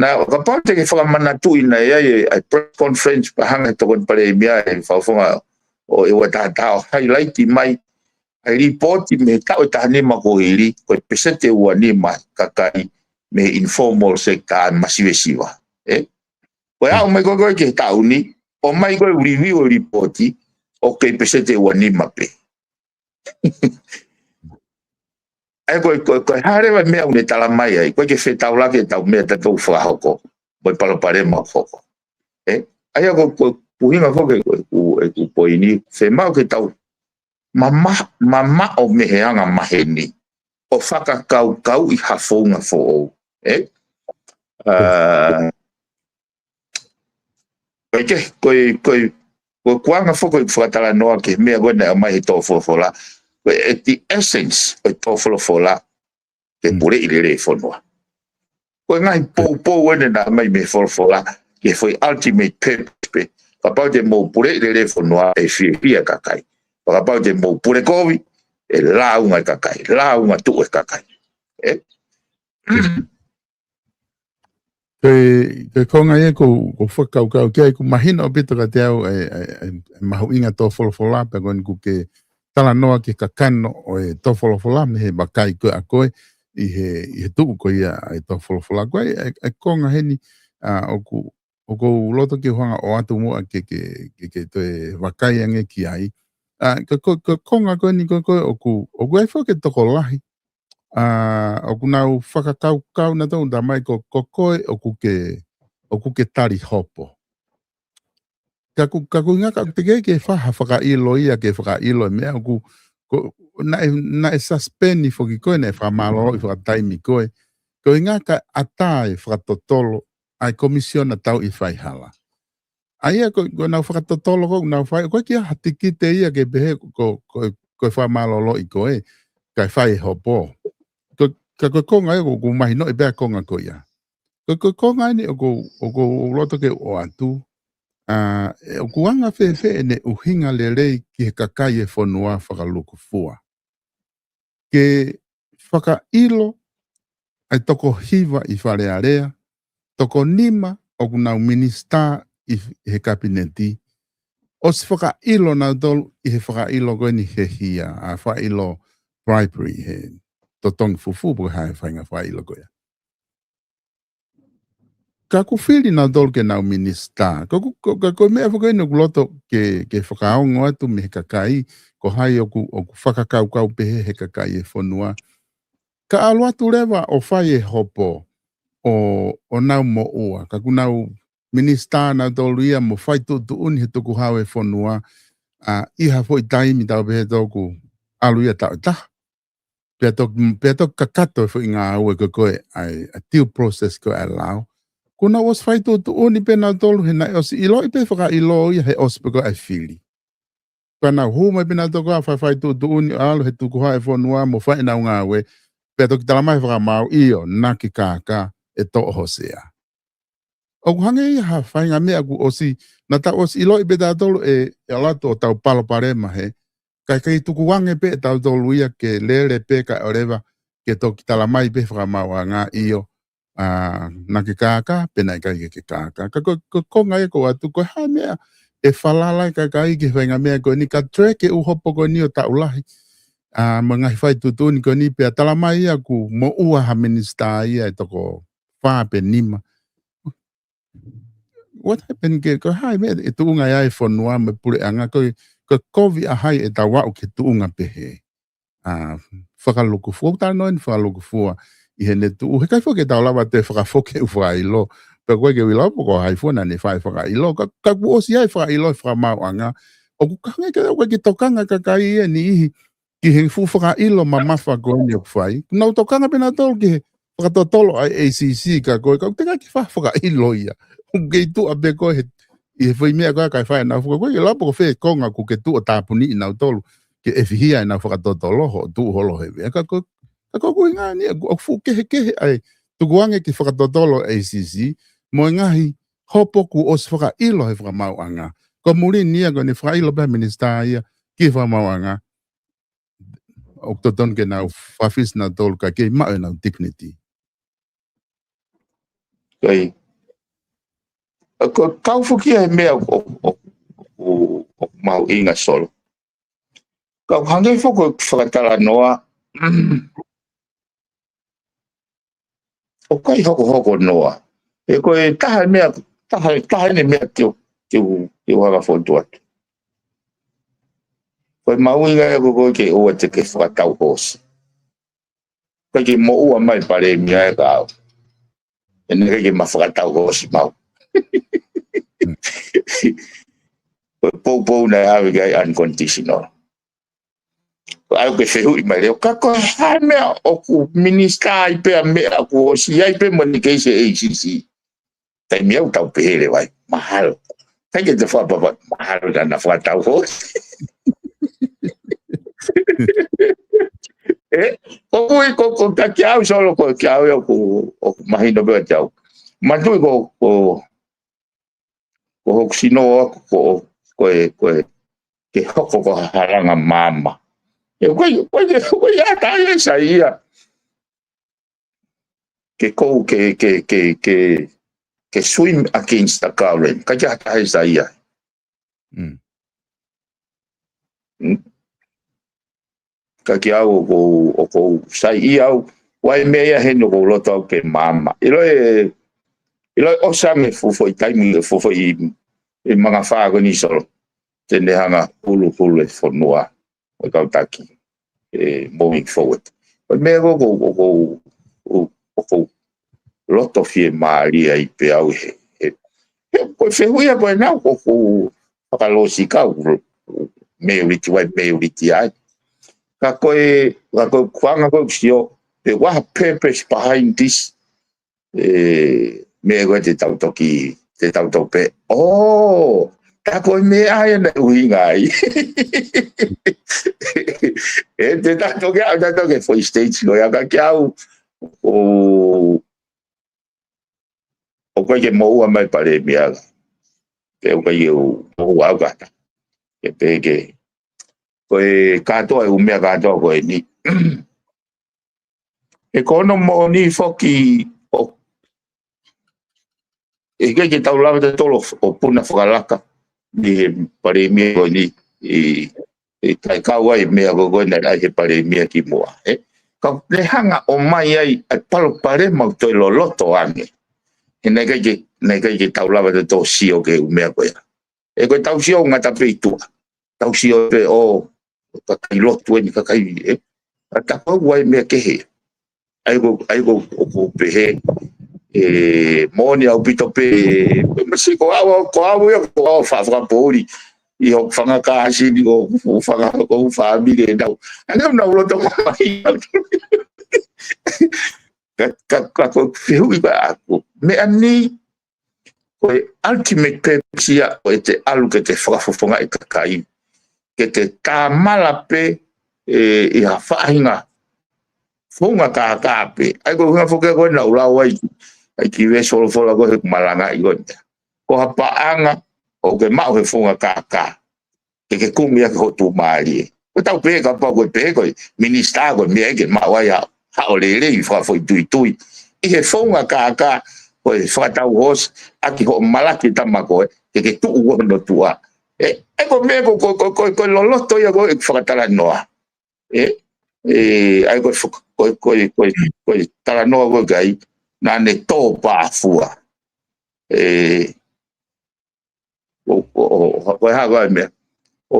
Naʻa, kapau te ke fakamanatuʻi naʻe ʻi ai e, ʻa e press conference pea hanga ʻe he tokoni palēmia ʻi he fakafofonga ʻo e ua taha taha ʻo highlight mai ʻa e lipooti mei he taʻu ʻe taha nima kuo hili, ko e peseti ʻe ua nima kakai mei he informal sector ʻa e masivesiva. ʻE? Ko e aʻu mai ko ē ko ē ki he taʻu ni, ʻomai ko e review e lipooti, ʻoku kei peseti ʻe ua nima pē. ʻA ia ko e, ko e, ko e hā leva e meʻa ʻoku ne tala mai ai, ko e ke fetaulaki e tau meʻa tatou fakahoko, mo e palopalema ʻoku hoko. ʻE? ʻA ia ko, ko e ʻuhinga foki ko e, ko e, ko e poini, fiemaʻu ke tau mama-, mamaʻo mei he anga maheni, ʻo fakakaukauʻi ha founga foʻou. ʻE? ʻA, ko e ke, ko e, ko e, ko e kuanga foki ko e fakatalanoa ki he meʻa ko ē naʻe ʻomai he tō folofola. Ko e, at the essence ʻo e tō folofola, ke Mm. puleʻi lelei e fonua. Ko e ngaahi poupou ʻeni naʻe ʻomai mei he folofola, ke foʻi ultimate purpose pē. Kapau te mou puleʻi lelei e fonua, ʻe fiefia e kakai. Pea kapau te mou pule kovi, ʻe lāunga e kakai, lāunga tuʻu e kakai. ʻE? Ko e, ko e konga ia ʻoku, ʻoku ou fakakaukau ki ai, ʻoku mahino ʻaupito kiate au e, e, e, e mahuʻinga tō folofola, pea ko eni ʻoku ke talanoa ki he kakano ʻo e tō folofola mei he vakai ko ē ʻa koe ʻi he, ʻi he tuʻu ko ia ʻa e tō folofola. Ko e, e, e konga heni, ʻa, ʻoku, ʻoku ou loto ke u hanga ʻo ʻoatu muʻa ke, ke, ke, ke toe vakai ange ki ai. ʻA, ko, ko, ko e konga ko eni ko, ko ē ʻoku, ʻoku ʻi ai foki e tokolahi ʻa, ʻoku nau fakakaukau naʻa tau tamai ko, ko koe ʻoku ke, ʻoku ke tali hopo. Ka ʻoku, ka ʻoku ʻuhinga ka te ke, ke fai ha fakaʻilo ia, ke fakaʻilo e meʻa ʻoku, ko, naʻe, naʻe suspend foki koe, naʻe fakamālōlōʻi fakataimi koe. Ko e ʻuhinga ka ʻatā e fakatotolo ʻa e komisiona tau ʻi faihala. ʻA ia ko, ko ʻenau fakatotolo ko ē ʻoku nau fai, ko e ʻikai ha tikite ia ke pehē ko, ko, ko e fakamālōlōʻi koe, kae fai e hopo. Ko, ka ko e konga ia ʻoku, ʻoku mahinoʻi pē ʻa e konga ko ia. Ko, ko e konga ʻeni ʻoku, ʻoku ou loto ke u ʻoatu, ʻa, ʻe, ʻoku anga fēfē ʻene ʻuhinga lelei ki he kakai e fonua fakalukufua. Ke fakaʻilo ʻa e toko hiva ʻi Fale Alea, toko nima ʻoku nau minisitā ʻi, ʻi he kapineti, ʻosi fakaʻilo nautolu ʻi he fakaʻilo ko eni he hia, ʻa e fakaʻilo bribery, he totongi fufū pe ko e hā e faʻahinga fakaʻilo ko ia. Ka ʻoku fili nautolu ke nau minisitā. Ka ʻoku, ka, ka ko e meʻa foki eni ʻoku loto ke, ke fakaongo atu mei he kakai, ko hai ʻoku, ʻoku fakakaukau pehē he kakai e fonua. Ka ʻalu atu leva ʻo fai e hopo ʻo, ʻo nau moʻua. Ka ʻoku nau minisitā nautolu ia mo fai tuʻutuʻuni he tukuhau e fonua, ʻa, ʻi ha foʻi taimi tau pehē toku ʻalu ia taʻu ʻe taha. Pea toki, pea toki kakato e foʻi ngāue ko ē ko ē ʻa e, ʻa e due process ko ē ʻa e lao. Kuo nau ʻosi fai tuʻutuʻuni pē nautolu he naʻe ʻosi ʻiloʻi pē fakaʻilo ia he ʻosi pē ko ē ʻa e fili. Pea nau hū mai pē nautolu ʻo fai, fai tuʻutuʻuni ʻo ʻalu he tukuhau e fonua mo fai ʻenau ngāue. Pea toki tala mai fakamaau ʻio, naʻa ke kākā ʻe toʻo ho sea. ʻOku hangē ia ha faʻahinga meʻa kuo ʻosi, naʻa tau ʻosi ʻiloʻi pē tautolu ʻe, ʻe ʻalu atu ʻo tau palopalema he, kae kei tukuange pē ʻe tautolu ia ke lele pē kae ʻoua leva ke toki tala mai pē fakamaauʻanga ʻio, ʻa, naʻa ke kākā, pe naʻe ʻikai ke ke kākā. Ka ko, ko, ko e konga ia ʻoku ou ʻoatu ko e hā e meʻa ʻe falala ai e kakai ki he faʻahinga meʻa ko eni ka track e ʻū hopo ko eni ʻo taʻu lahi. ʻA, mo e ngaahi fai tuʻutuʻuni ko eni pea tala mai ia ʻoku moʻua ha minisitā ia ʻe toko fā pe nima. What happened ke, ko e hā e meʻa ʻe tuʻunga ai e fonua mo e puleʻanga, ko e, ko e kovi ʻa hai ʻe tau aʻu ki he tuʻunga pehē. ʻA, fakalukufua, ʻoku talanoa eni fakalukufua ʻi heʻene tuʻu, he ʻikai foki ke tau lava ʻo toe fakafoki e ʻū fakaʻilo, pea ko e ke ʻilo pe ko hai fua naʻa ne fai e fakaʻilo, ka, ka kuo ʻosi ʻi ai e fakaʻilo he fakamaauʻanga, ʻoku hangē ke, ʻoku ʻikai ke tokanga e kakai ia ʻe niʻihi, ki he fuʻu fakaʻilo mamafa ko eni ʻoku fai. Kuo nau tokanga pē nautolu ki he fakatotolo ʻa e A C C ka ko e, ka ʻoku teʻeki ai ke fai ha fakaʻilo ia. ʻOku kei tuʻa pē ko ē he, ʻi he foʻi meʻa ko ē kae fai ʻenau fakaʻilo, ʻoku ʻikai ke lava pe ko fē konga ʻoku ke tuʻu ʻo tāpuniʻi nautolu ke ʻefihia ʻenau fakatotolo hoʻo tuʻu holo he meʻa. Ka ko, ka ko e ʻuhinga eni, ʻoku, ʻoku fuʻu kehekehe ʻa e tukuange ki he fakatotolo ʻa e A C C, mo e ngaahi hopo kuo ʻosi fakaʻilo he fakamaauʻanga. Ko e muli eni ia ko ʻene fakaʻilo pē ʻa e minisitā ia ki he fakamaauʻanga, ʻoku totonu ke nau fafisi nautolu kae kei maʻu ʻenau dignity. Ko e, ko e kau foki ia he meʻa ʻoku, ʻoku, ʻoku, ʻoku mahuʻinga Solo. Ka ʻoku hangē foki ko e fakatalanoa, ʻoku ʻikai hokohoko noa. He ko e taha e meʻa, taha, taha eni e meʻa te u, te u, te u hanga ʻo fokotuʻu atu. Ko e mahuʻinga ia ko ē ke ʻoua te ke fakatau hoosi. ʻIkai ke moʻua mai Palēmia ʻe kau. ʻE naʻe ʻikai ke ma fakatau hoosi maʻu. Ko e poupou naʻe ʻave ki ai unconditional. Ko au ke fehuʻi mai leva, ka ko e hā e meʻa ʻoku minisitā ai pē ʻa meʻa ʻoku ʻosi ai pē mo ʻene kei se A C C. Taimi au tau pehē leva ai, mahalo. ʻIkai ke te fakapapa, mahalo naʻa na fakatau hoosi. ʻE, ko ui, ko, ko, ka kiate au Solo, ko kiate au ʻoku, ʻoku mahino pē kiate au. Manatuʻi ko, ko, ko hoku sino ʻoku, ko, ko e, ko e, ke hoko ko ha halanga maama. ʻE, ko e, ko e, ko e ʻata ia ʻe sai ia. Ke kou, ke, ke, ke, ke, ke swim against the current. ʻIkai ke ʻata ʻe sai ia. Mm. Mm. Ka kiate au ʻoku ou, ʻoku ou saiʻia au, ʻoku ʻi ai e meʻa ia heni ʻoku ou loto au ke maama. ʻIlo e, ʻilo e ʻosi ange fuʻu foʻi taimi, fuʻu foʻi, ʻi mangafā ko eni Solo. Te ne hanga huluhulu e fonua, ʻo e kau taki, ʻe, moving forward. Ko e meʻa ko, ko, ko, ko, ko, ko, loto fiemālie ai pē au he, he, he, ko e fehuʻi ia ko ē naʻa ku, ku fakalōsika au, meuliti vai, meuliti ai. Ka ko e, ka ko e kuanga ko e sio, pe what purpose behind this, ʻe, meʻa ko ē te tau toki, te tau toki pehē. ʻŌ, ka ko e meʻa ia naʻe ʻuhinga ai. ʻE, te tau toki, ʻa, tau toki foʻi stage ko ia ka kiate au, ʻo, ʻoku ʻikai ke moʻua mai Palēmia. Ke ʻoku ʻikai ke u, moʻua au kata. Ke pehē ke, ko e kātoa e ʻū meʻa kātoa ko eni. ʻE ko hono moʻoni foki ʻo, ʻe ʻikai ke tau lava tautolu ʻo puna fakalaka ni he Palēmia ko eni ʻi, ʻi taʻe kau ai meʻa ko ē naʻe ʻai he Palēmia kimuʻa, ē? Ka ne hanga ʻo ʻomai ai ʻa e palopalema ʻoku toe loloto ange. He naʻe ʻikai ke, naʻe ʻikai ke tau lava tautolu ʻo sio ki he ʻū meʻa ko ia. ʻE ko e tau sio ngata pē ʻi tuʻa. Tau sio pē ʻo, kakai lotu eni kakai, ē? ʻA tā ko ē ʻoku ʻi ai meʻa kehe. ʻA ia ko, ʻa ia ko, ʻoku ou pehē, ʻe, moʻoni ʻaupito pē, ʻe, masi ko au, ko au ia, ko au fa-, fakapoʻuli. ʻI hoku fanga kāsini, ko, ko fanga, ko fāmili ʻenau. ʻA ia naʻa nau loto mai. Ka, ka, ka ko e fehuʻi ko ē ʻaʻaku. Meʻa ni, ko e ultimate purpose ia ʻo ʻete ʻalu ke te fakafofongaʻi e kakai. Ke te tāmala pē, ʻe, ʻi ha faʻahinga founga kākā pē. ʻA ia ko e ʻuhinga foki ko ē naʻa ku lau ai, ʻa e kiʻi veesi folofola ko ē he malanga ʻi ko ē. Ko ha paʻanga ʻoku ke maʻu he founga kākā. Ke ke kumi ʻaki ho tuʻumālie. Ko e tau pehē kapau ko e pehē ko e minisitā ko e meʻa ia ke maʻu ai ha, haʻo lelei fakafoʻituitui. ʻI he founga kākā ko e fakatau hoosi ʻaki hoʻo malaki tama ko ē, ke ke tuʻu ko hono tuʻa. ʻE, ʻe ko e meʻa ko, ko, ko, ko, ko e loloto ia ko e fakatalanoa. ʻE, ʻe, ʻa ia ko e fak-, ko e, ko e, ko e, ko e talanoa ko ē ki ai, naʻa ne tō pāfua. ʻE, ʻo, ʻo, ʻo, ko e hā ko e meʻa. ʻO,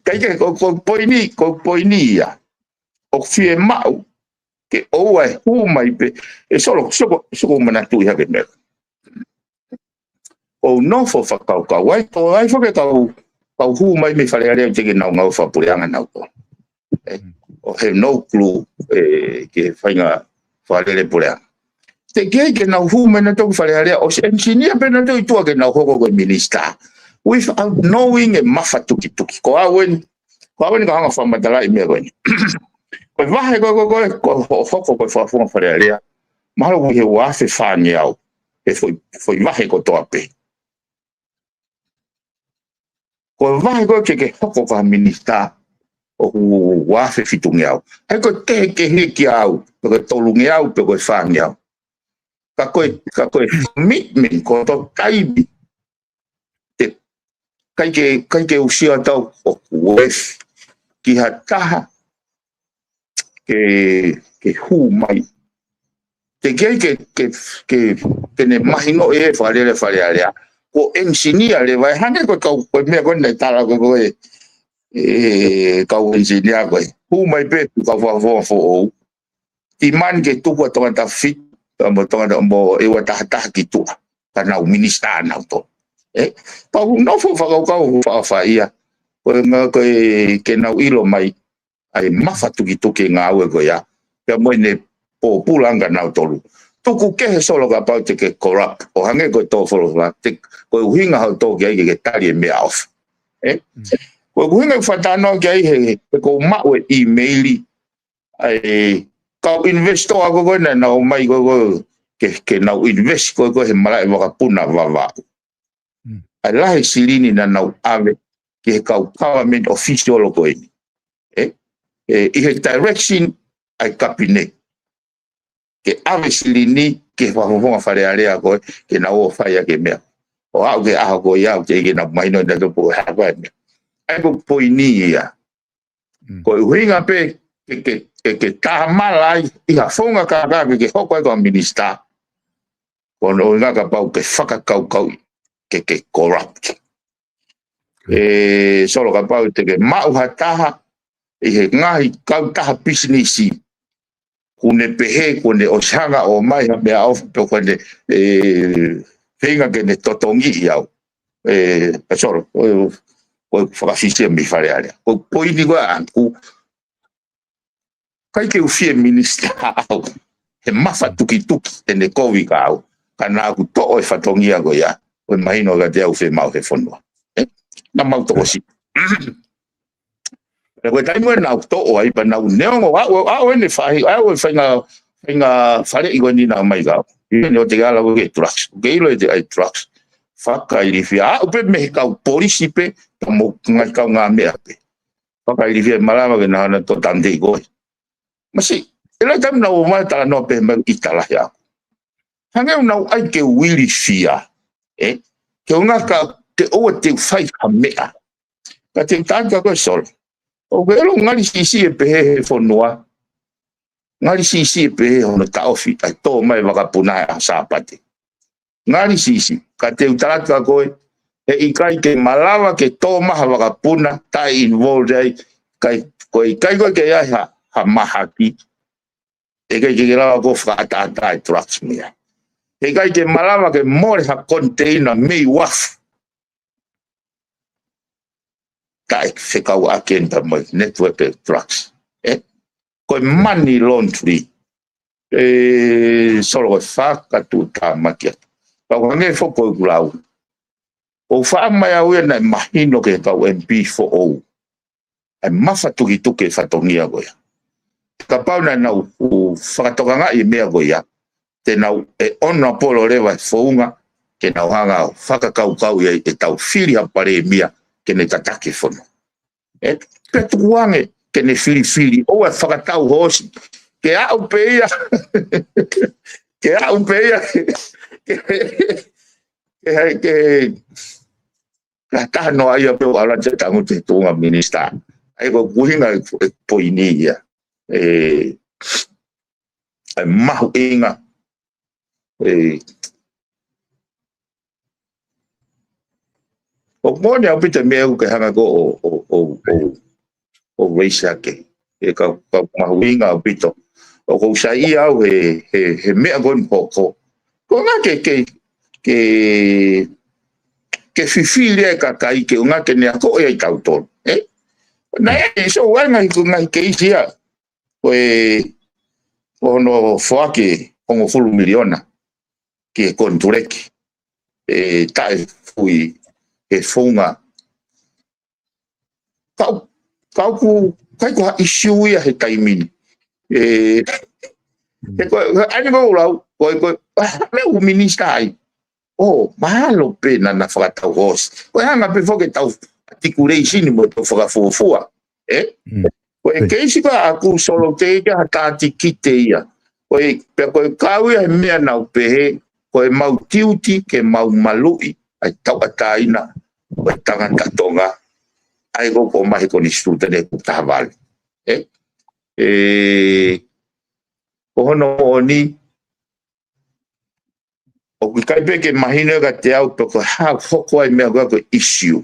ʻikai ke, ko, ko e poini, ko e poini ia. ʻOku fiemaʻu ke ʻoua ʻe hū mai pē. ʻE Solo, soko, soko manatuʻi hake meʻa. ʻOku ou nofo fakakaukau ai, ko ai foki e kau, kau hū mai mei Fale Alea ʻoku teʻeki ke nau ngāue fakapuleʻanga nautolu. ʻE, ʻoku have no clue, ʻe, ki he faʻahinga fakalele puleʻanga. Teʻeki ai ke nau hū mai nautolu ki Fale Alea, ʻosi ʻenisinia pē nautolu ʻi tuʻa ke nau hoko ko e minisitā. Without knowing e mafatukituki. Ko au eni, ko au eni ka hanga fakamatalaʻi meʻa ko eni. Ko e vahe ko, ko, ko, ko ho-, hoko ko e fakafofonga Fale Alea. Mahalo ko e ua afe fāngeau. He foʻi, foʻi vahe kotoa pē. Ko e vahe ko ē ke ke hoko ko ha minisitā ʻoku ua afe fitungeau. ʻA ia ko e tekehe kiate au, pe ko e tolungeau, pe ko e fāngeau. Ka ko e, ka ko e commitment, ko hoto taimi. Te, ʻikai ke, ʻikai ke u sio atu au ʻoku worth ki ha taha ke, ke hū mai. Teʻeki ai ke, ke, ke, ke ne mahinoʻi e fakalele Fale Alea. Ko e ʻenisinia leva ē, hangē ko e kau, ko e meʻa ko ē naʻe tala ko ē, ko e ʻE kau engineer ko ē. Hū mai pē kau fakafofonga foʻou. Demand ke tuku ʻa Tongatapu fitu, mo Tongatapu mo ʻEua taha taha ki tuʻa. Ka nau minisitā nautolu. ʻE, pau nofo fakakaukau fakafaia. Ko e ngā ko e ke nau ʻilo mai. ʻA e mafatukituki ngāue ko ia. Pea mo ʻene pōpula ange nautolu. Tuku kehe Solo kapau te ke corrupt. ʻO hangē ko e tō folofola. Te, ko e ʻuhinga hoʻo tō ki ai ke ke tali e meʻaʻofa. ʻE? Ko e ʻuhinga ʻoku ou faʻa talanoa ki ai he, he ʻoku ou maʻu e ʻīmeili. ʻA e kau investor ko ē naʻa nau ō mai ko ē ke, ke nau invest ko ē he malaʻe vakapuna Vavaʻu. ʻA e lahi e silini naʻa nau ʻave ki he kau government official ko eni. ʻE? ʻE, ʻi he direction ʻa e cabinet. Ke ʻave silini ki he fakafofonga Fale Alea ko ē, ke nau ō fai ʻaki e meʻa. ʻO aʻu ki he ʻaho ko ia, ʻoku teʻeki ke nau mahino ʻe nautolu pe ko e hā e meʻa. ʻA ia ko e poini ia. Ko e ʻuhinga pē ke, ke, ke, ke tāmala ai ʻi ha founga kākā ke, ke hoko ai ko e minisitā. Ko hono ʻuhinga kapau ke fakakaukauʻi ke, ke corrupt. ʻE Solo kapau te ke maʻu ha taha ʻi he ngaahi kautaha pisinisi. Kuo ne pehē, kuo ne ʻosi hanga ʻo ʻomai ha meʻaʻofa pe ko ʻene, ʻe, feinga ke ne totongiʻi au. ʻE, ʻe Solo, ko e, ko e fakafisia mei Fale Alea. Ko e poini ko ē ʻaʻaku, ʻikai ke u fie minisitā au. He mafatukituki ʻene kovi kia au. Ka naʻa ku toʻo e fatongia ko ia. Ko e mahino kiate au fiemaʻu he fonua. ʻE? Naʻa mau tokosiʻi. Pea ko e taimi ē naʻa ku toʻo ai pea naʻa ku neongo aʻu, aʻu ʻene faʻahi, aʻu e faʻahinga, faʻahinga faleʻi ko eni naʻe ʻomai kia au. ʻI heʻene ʻosi ke ala ko ē ki he drugs. Ke ʻilo ʻe te ʻai drugs. Fakailifia. Aʻu pē mei he kau polisi pē, pea mo e ngaahi kaungāmeʻa pē. Fakailifia ʻe malava ke nau hanga ʻo tō tangitei koe. Masiʻi, ʻe lahi e taimi naʻa ku ō mai ʻo talanoa pehē mai ʻi talahi aku. Hangē ʻoku nau ʻai ke u ilifia, ʻe? Ke u ngaka ke ʻoua te u fai ha meʻa. Ka te u taʻaki kia koe Solo. ʻOku ke ʻilo ngali siʻisiʻi e pehē he fonua. Ngali siʻisiʻi e pehē hono taʻofi, ʻa e tō mai e vakapuna he ʻaho Sāpate. Ngali siʻisiʻi, ka te u tala atu kia koe, heʻikai ke malava ke tō mai ha vakapuna, taʻe involve ai, ʻikai, ko e ʻikai ko ē ke ʻi ai ha, ha mahaki, heʻikai ke ke lava ʻo fakaʻataʻatā e drugs mei ai. Heʻikai ke malava ke mole ha container mei uafu. Taʻe fekauʻaki eni pea mo e network e drugs. ʻE? Ko e money laundry. ʻE Solo ko e fakatuʻutāmaki atu. Kau hangē foki ko ʻeku lau. ʻOku ou faʻa mai au ia naʻe mahino ki he kau M P foʻou. ʻA e mafatukituki e fatongia ko ia. Kapau naʻa nau ʻu fakatokangaʻi e meʻa ko ia. Te nau ʻe ʻono apolo leva e founga. Ke nau hanga ʻo fakakaukauʻi ai ʻetau fili ha palēmia. Ke ne tataki e fonua. ʻE, pea tukuange, ke ne filifili, ʻoua ʻe fakatau hoosi. Ke aʻu pē ia, ke aʻu pē ia, ke, ke, ke, ke, ka taha noa ia pē ʻo ala te tangu te tuʻunga minisitā. ʻA ia ko e ʻuhinga e, e poini ia. ʻE, ʻa e mahuʻinga. ʻE, ʻoku moʻoni ʻaupito e meʻa ʻoku ke hanga ko ē ʻo, ʻo, ʻo, ʻo, ʻo raise hake. ʻE kau, kau mahuʻinga ʻaupito. ʻOku ou saiʻia au he, he, he meʻa ko eni hoko. Ko e ʻuhinga ke, ke, ke, ke fifili e kakai ke ʻuhinga ke ne akoʻi ai tautolu. ʻE? Naʻe, so, ʻa e ngaahi, ko e ngaahi keisi ia. Ko e, ko hono foaki e hongofulu miliona ki he konituleki. ʻE taʻe fui he founga. Kau, kau ku, ʻikai ko ha issue ia he taimi ni. ʻE, he ko, ʻa eni ko e lau, ko e, ko e, ah, meʻa ʻoku minisitā ai. ʻO, mahalo pē naʻa na fakatau hoosi. Ko e hanga pē foki ʻetau articulation mo ʻetau fakafuofua. ʻE? Ko e keisi ko ē ʻaʻaku Solo teʻeki ha tātikite ia. Ko e, pea ko e kau ia he meʻa naʻa ku pehē, ko e mau tiuti ke mau maluʻi, ʻa e tauʻatāina, ʻo e tangata Tonga, ʻa ia ko ē ʻoku ʻomai he konisitūtone ʻe taha valu. ʻE? ʻE, ko hono moʻoni, ʻoku ʻikai pē ke mahino kiate au pe ko e hā ʻoku hoko ai e meʻa ko ē ko e issue.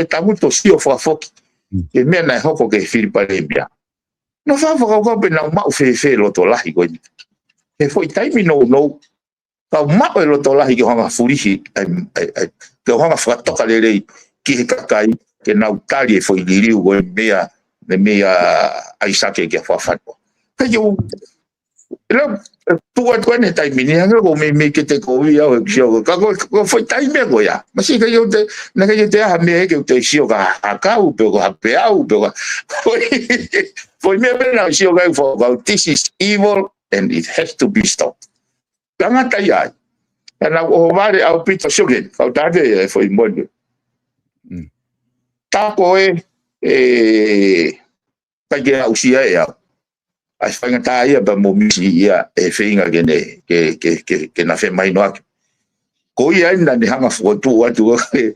ke tangutu ʻo sio fakafoki ki he meʻa naʻe hoko ki he fili palēmia. Naʻa ku fakakaukau pe naʻa ku maʻu fēfē e loto lahi ko eni. He foʻi taimi nounou, ka u maʻu e loto lahi ke u hanga ʻo fulihi, ʻai, ʻai, ʻai, ke u hanga ʻo fakatoka lelei ki he kakai, ke nau tali e foʻi liliu ko e meʻa, ne meʻa ʻa ʻAisake kia Fakafanua. Ka ʻikai ke u, lau, tuʻu atu ʻeni he taimi ni, hangē ko e meimei ke te kovi au he sio, ka ko, ko e foʻi taimi ko ia. Masiʻi ʻikai ke u te, naʻe ʻikai ke u te ʻai ha meʻa ke u te sio ki ha, ha kau, pe ko ha peau, pe ko ha, foʻi, foʻi meʻa pē naʻa ku sio ki ai ʻo fakakaukau, this is evil and it has to be stopped. Tangata ia ai. Ka naʻa ku ʻohovale ʻaupito, sio ki he, kau tate e foʻi moni. Mm. Tako e, e, ʻikai ke aʻusia ʻe au. ʻA e faingataʻaʻia pea mo misi ia e feinga ke ne, ke, ke, ke, ke na femahinoʻaki. Ko ia ʻeni naʻa ne hanga ʻo fokotuʻu atu e,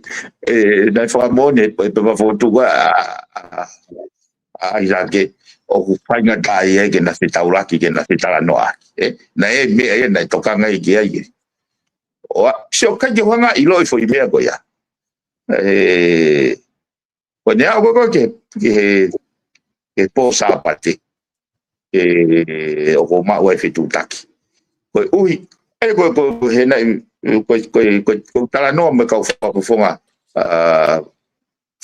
e, naʻe fakamoʻoni, e, e, pea fokotuʻu ʻa, ʻa, ʻa, ʻa ʻAisake, ʻoku faingataʻaʻia ke na fetaulaki, ke na fetalanoaʻaki, ē? Naʻe meʻa ia naʻe tokanga ki ai ke. ʻOua, sio ʻikai ke u hanga ʻo ʻiloʻi e foʻi meʻa ko ia. Ē, ko ʻene aʻu ko ē ki he, ki he, ki he pō Sāpate, ē, ʻoku ou maʻu ai e fetuʻutaki. Koeʻuhi, ē, ko, ko, ko e naʻe, ko, ko, ko, ko e talanoa mo e kau fakafofonga, ʻa,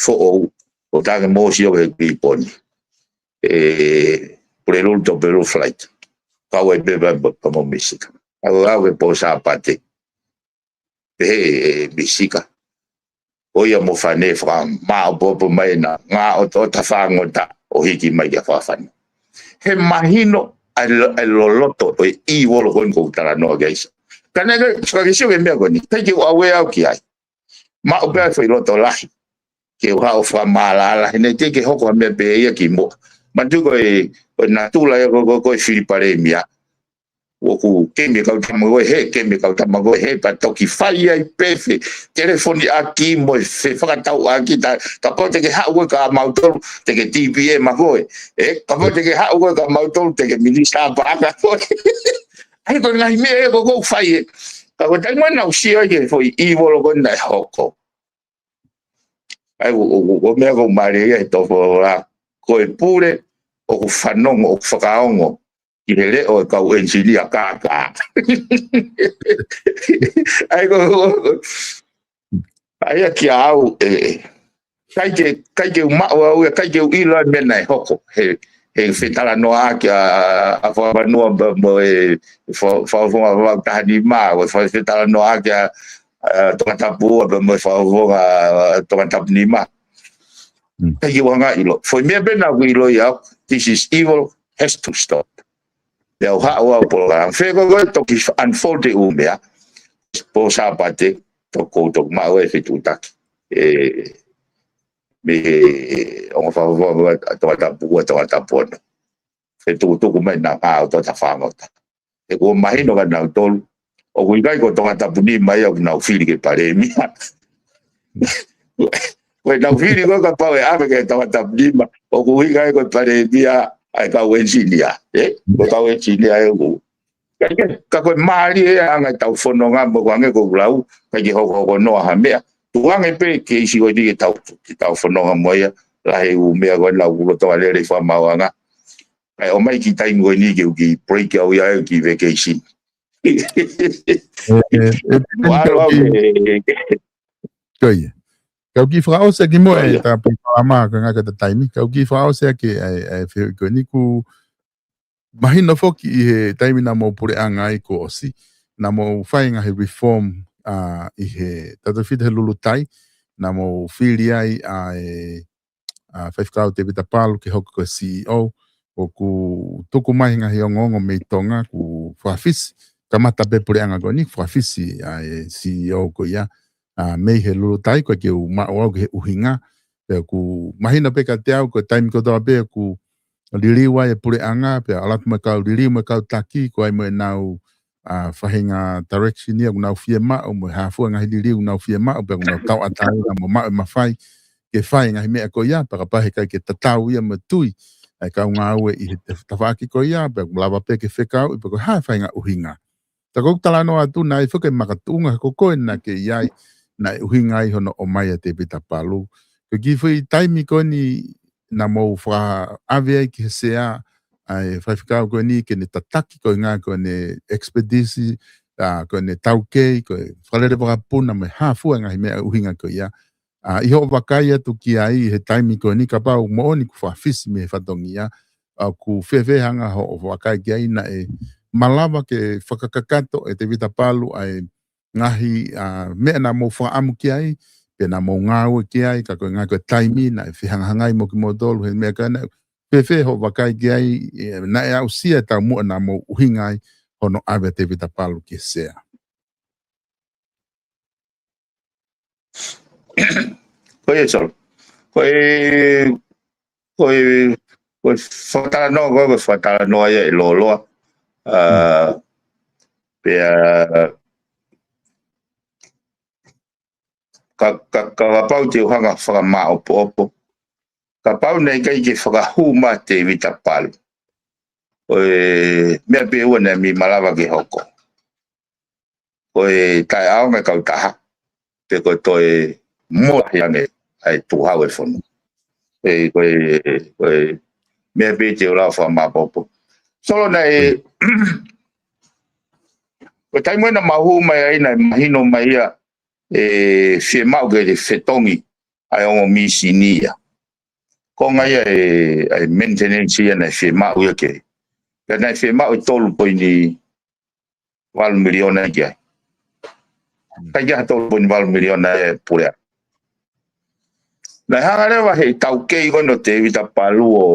foʻou, ʻo tangi mo sio ki he kiponi. Ē, Pulelulu to Pulelulu flight. Kau ai pē pea, pea mo Misika. Aʻu, aʻu ki he pō Sāpate. Pehē ʻe Misika, ko ia mo fane, fakamāʻopoʻopo mai ʻena ngaahi ʻotoʻota fāngota ʻo hiki mai kia Fakafanua. He mahino ʻa e lo-, ʻa e loloto ʻo e evil ko eni ʻoku ou talanoa ki ai. Ka naʻe ʻikai, ka ke sio ki he meʻa ko eni, ʻikai ke u ʻave au ki ai. Maʻu pē ʻa e foʻi loto lahi ke u haʻu ʻo fakamaʻalaʻala, he naʻe teʻeki ke hoko ha meʻa pē ia kimuʻa. Manatuʻi ko e, ko e natula ia ko, ko, ko e fili palēmia. ʻOku kemi e kau tama ko ē, he kemi e kau tama ko ē, he pea toki fai ai pē e fetelefoniʻaki mo e fefakatauʻaki, tā, kapau te ke haʻu koe kia mautolu, te ke T P M koe. Ē, kapau te ke haʻu koe kia mautolu, te ke Minisitā Paʻanga koe. ʻA ia ko e ngaahi meʻa ē ʻoku ou fai ē. Ka ko e taimi naʻa ku sio ai ki he foʻi evil ko ē naʻe hoko. ʻA ia, ʻo, ʻo, ʻo, ʻo meʻa ʻoku mālie ia he tō folofola, ko e pule ʻoku fanongo, ʻoku fakaongo ki he leʻo ʻo e kau ʻenisinia kākā. ʻA ia, ko, ko, ko, ʻa ia kia au, ē, ʻikai ke, ʻikai ke u maʻu au ia, ʻikai ke u ʻilo ʻa e meʻa naʻe hoko. He, he fetalanoaʻaki ʻa, ʻa Fakafanua mo, mo e fa-, Fakafofonga Vavaʻu taha nima, mo e fa-, fetalanoaʻaki ʻa, ʻa Tongatapu ua pea mo e Fakafofonga, ʻa, Tongatapu nima. Mm. ʻIkai ke u hanga ʻo ʻilo. Foʻi meʻa pē naʻa ku ʻiloʻi au, this is evil, has to stop. Pea u haʻu au polokalama. Fē ko ē ko ē toki unfold e ʻū meʻa. Pō Sāpate, toki, toki maʻu e fetuʻutaki. Ē, mei he ongo Fakafofonga ʻa Tongatapu ua, Tongatapu ono. Fetukutuku mai ʻena ngaahi ʻotoʻota fāngota. He kuo mahino kia nautolu, ʻoku ʻikai ko Tongatapu nima ia ʻoku nau fili ke palēmia. Ko ʻenau fili ko ē kapau ʻe ʻave ki Tongatapu nima, ʻoku ʻikai ko e palēmia ʻa e kau ʻenisinia, ē? Ko e kau ʻenisinia ē ʻoku. Ka, ka ko e mālie ʻa e anga ʻetau fononga mo e anga ʻeku lau, ʻikai ke hokohoko noa ha meʻa. Tukuange pē ke ʻi ai ha ʻoku ke tau, ke tau fononga mo ia, lahi e ʻū meʻa ko ē naʻa ku lolotonga lele ʻi fakamaauʻanga. ʻAi, ʻomai ki taimi ko eni ke u kiʻi break au ia, ʻeku kiʻi vacation. ʻE, ʻe, ʻe, Mālō au ke, ke, ke. Ko ia. Kau kiʻi fakaʻosi ʻaki mo e, ko ia, tāpui palama ka ngaka ta taimi. Kau kiʻi fakaʻosi ʻaki ʻa e, ʻa e fehuʻi ko eni, ʻoku mahino foki ʻi he taimi naʻa mou puleʻanga ai kuo ʻosi, naʻa mou fai ngaahi reform, ʻa, ʻi he tautefito he Lulutai, naʻa mou fili ai ʻa e, ʻa, Faifekau Tēvita Palu ke hoko ko e C E O, ʻoku tuku mai ngaahi ongoongo mei Tonga, kuo fakafisi, kamata pē puleʻanga ko eni, fakafisi ʻa e C E O ko ia, ʻa, mei he Lulutai, ko e ke u maʻu au ki he ʻuhinga, pea ʻoku mahino pē kiate au, ko e taimi kotoa pē ʻoku liliu ai e puleʻanga, pea ʻalu atu mo e kau liliu mo e kau taki, ko ai mo ʻenau, ʻa, faʻahinga direction ia ʻoku nau fiemaʻu, mo e hā fua ngaahi liliu ʻoku nau fiemaʻu, pea ʻoku nau tauʻatāina mo maʻu e mafai ke fai ngaahi meʻa ko ia, pea kapau he ʻikai ke tatau ia mo e tui ʻa e kau ngāue ʻi he tafaʻaki ko ia, pea ʻoku lava pē ke fekauʻi pe ko e hā e faʻahinga ʻuhinga. Ka ko ʻeku talanoa atu naʻe ʻi ai foki e makatuʻunga ko ē naʻa ke ʻi ai, naʻe ʻuhinga ai hono ʻomai ʻa Tēvita Palu. Ko e kiʻi foʻi taimi ko eni naʻa mou fakaʻave ai ki he sea ʻa e faifekau ko eni ke ne tataki ko e ngaahi ko ʻene expertise, ʻa, ko ʻene taukei, ko e fakalele vakapuna mo e hā fua ngaahi meʻa ʻuhinga ko ia. ʻA, ʻi hoʻo vakai atu ki ai he taimi ko eni kapau moʻoni kuo fakafisi mei he fatongia, ʻa, ʻoku fēfē hanga hoʻo vakai ki ai naʻe malava ke fakakakato ʻe Tēvita Palu ʻa e ngaahi, ʻa, meʻa naʻa mou fakaʻamu ki ai, pe naʻa mou ngāue ki ai, ka ko e ngaahi ko e taimi naʻe fehangahangai mo kimoutolu, he meʻa ka naʻe fēfē hoʻo vakai ki ai, ʻe, naʻe aʻusia e taumuʻa naʻa mou ʻuhinga ai hono ʻave ʻa Tēvita Palu ki he sea. Ko ia, Solo. Ko e, ko e, ko e fakatalanoa, ko e fakatalanoa ia ʻe lōloa. ʻA, pea, ka, ka, ka kapau te u hanga fakamāʻopoʻopo. Kapau naʻe ʻikai ke fakahū mai Tēvita Palu, ko e meʻa pē ʻe ua naʻe mei malava ke hoko. Ko e taʻeʻaonga e kautaha, pe ko e toe molahi ange ʻa e tukuhau e fonua. ʻE, ko e, ko e meʻa pē te u lava fakamāʻopoʻopo. Solo naʻe, ko e taimi naʻa mau hū mai ai naʻe mahino mai ia ʻe fiemaʻu ke fetongi ʻa e ongo mīsini ia. Ko e ngaahi ʻa e, ʻa e maintenance ia naʻe fiemaʻu ia ke. Pea naʻe fiemaʻu ʻe tolu poini valu miliona ia ki ai. ʻIkai ke ʻi ai ha tolu poini valu miliona ʻe puleʻanga. Naʻe hanga leva he taukei ko eni ʻo Tēvita Palu ʻo,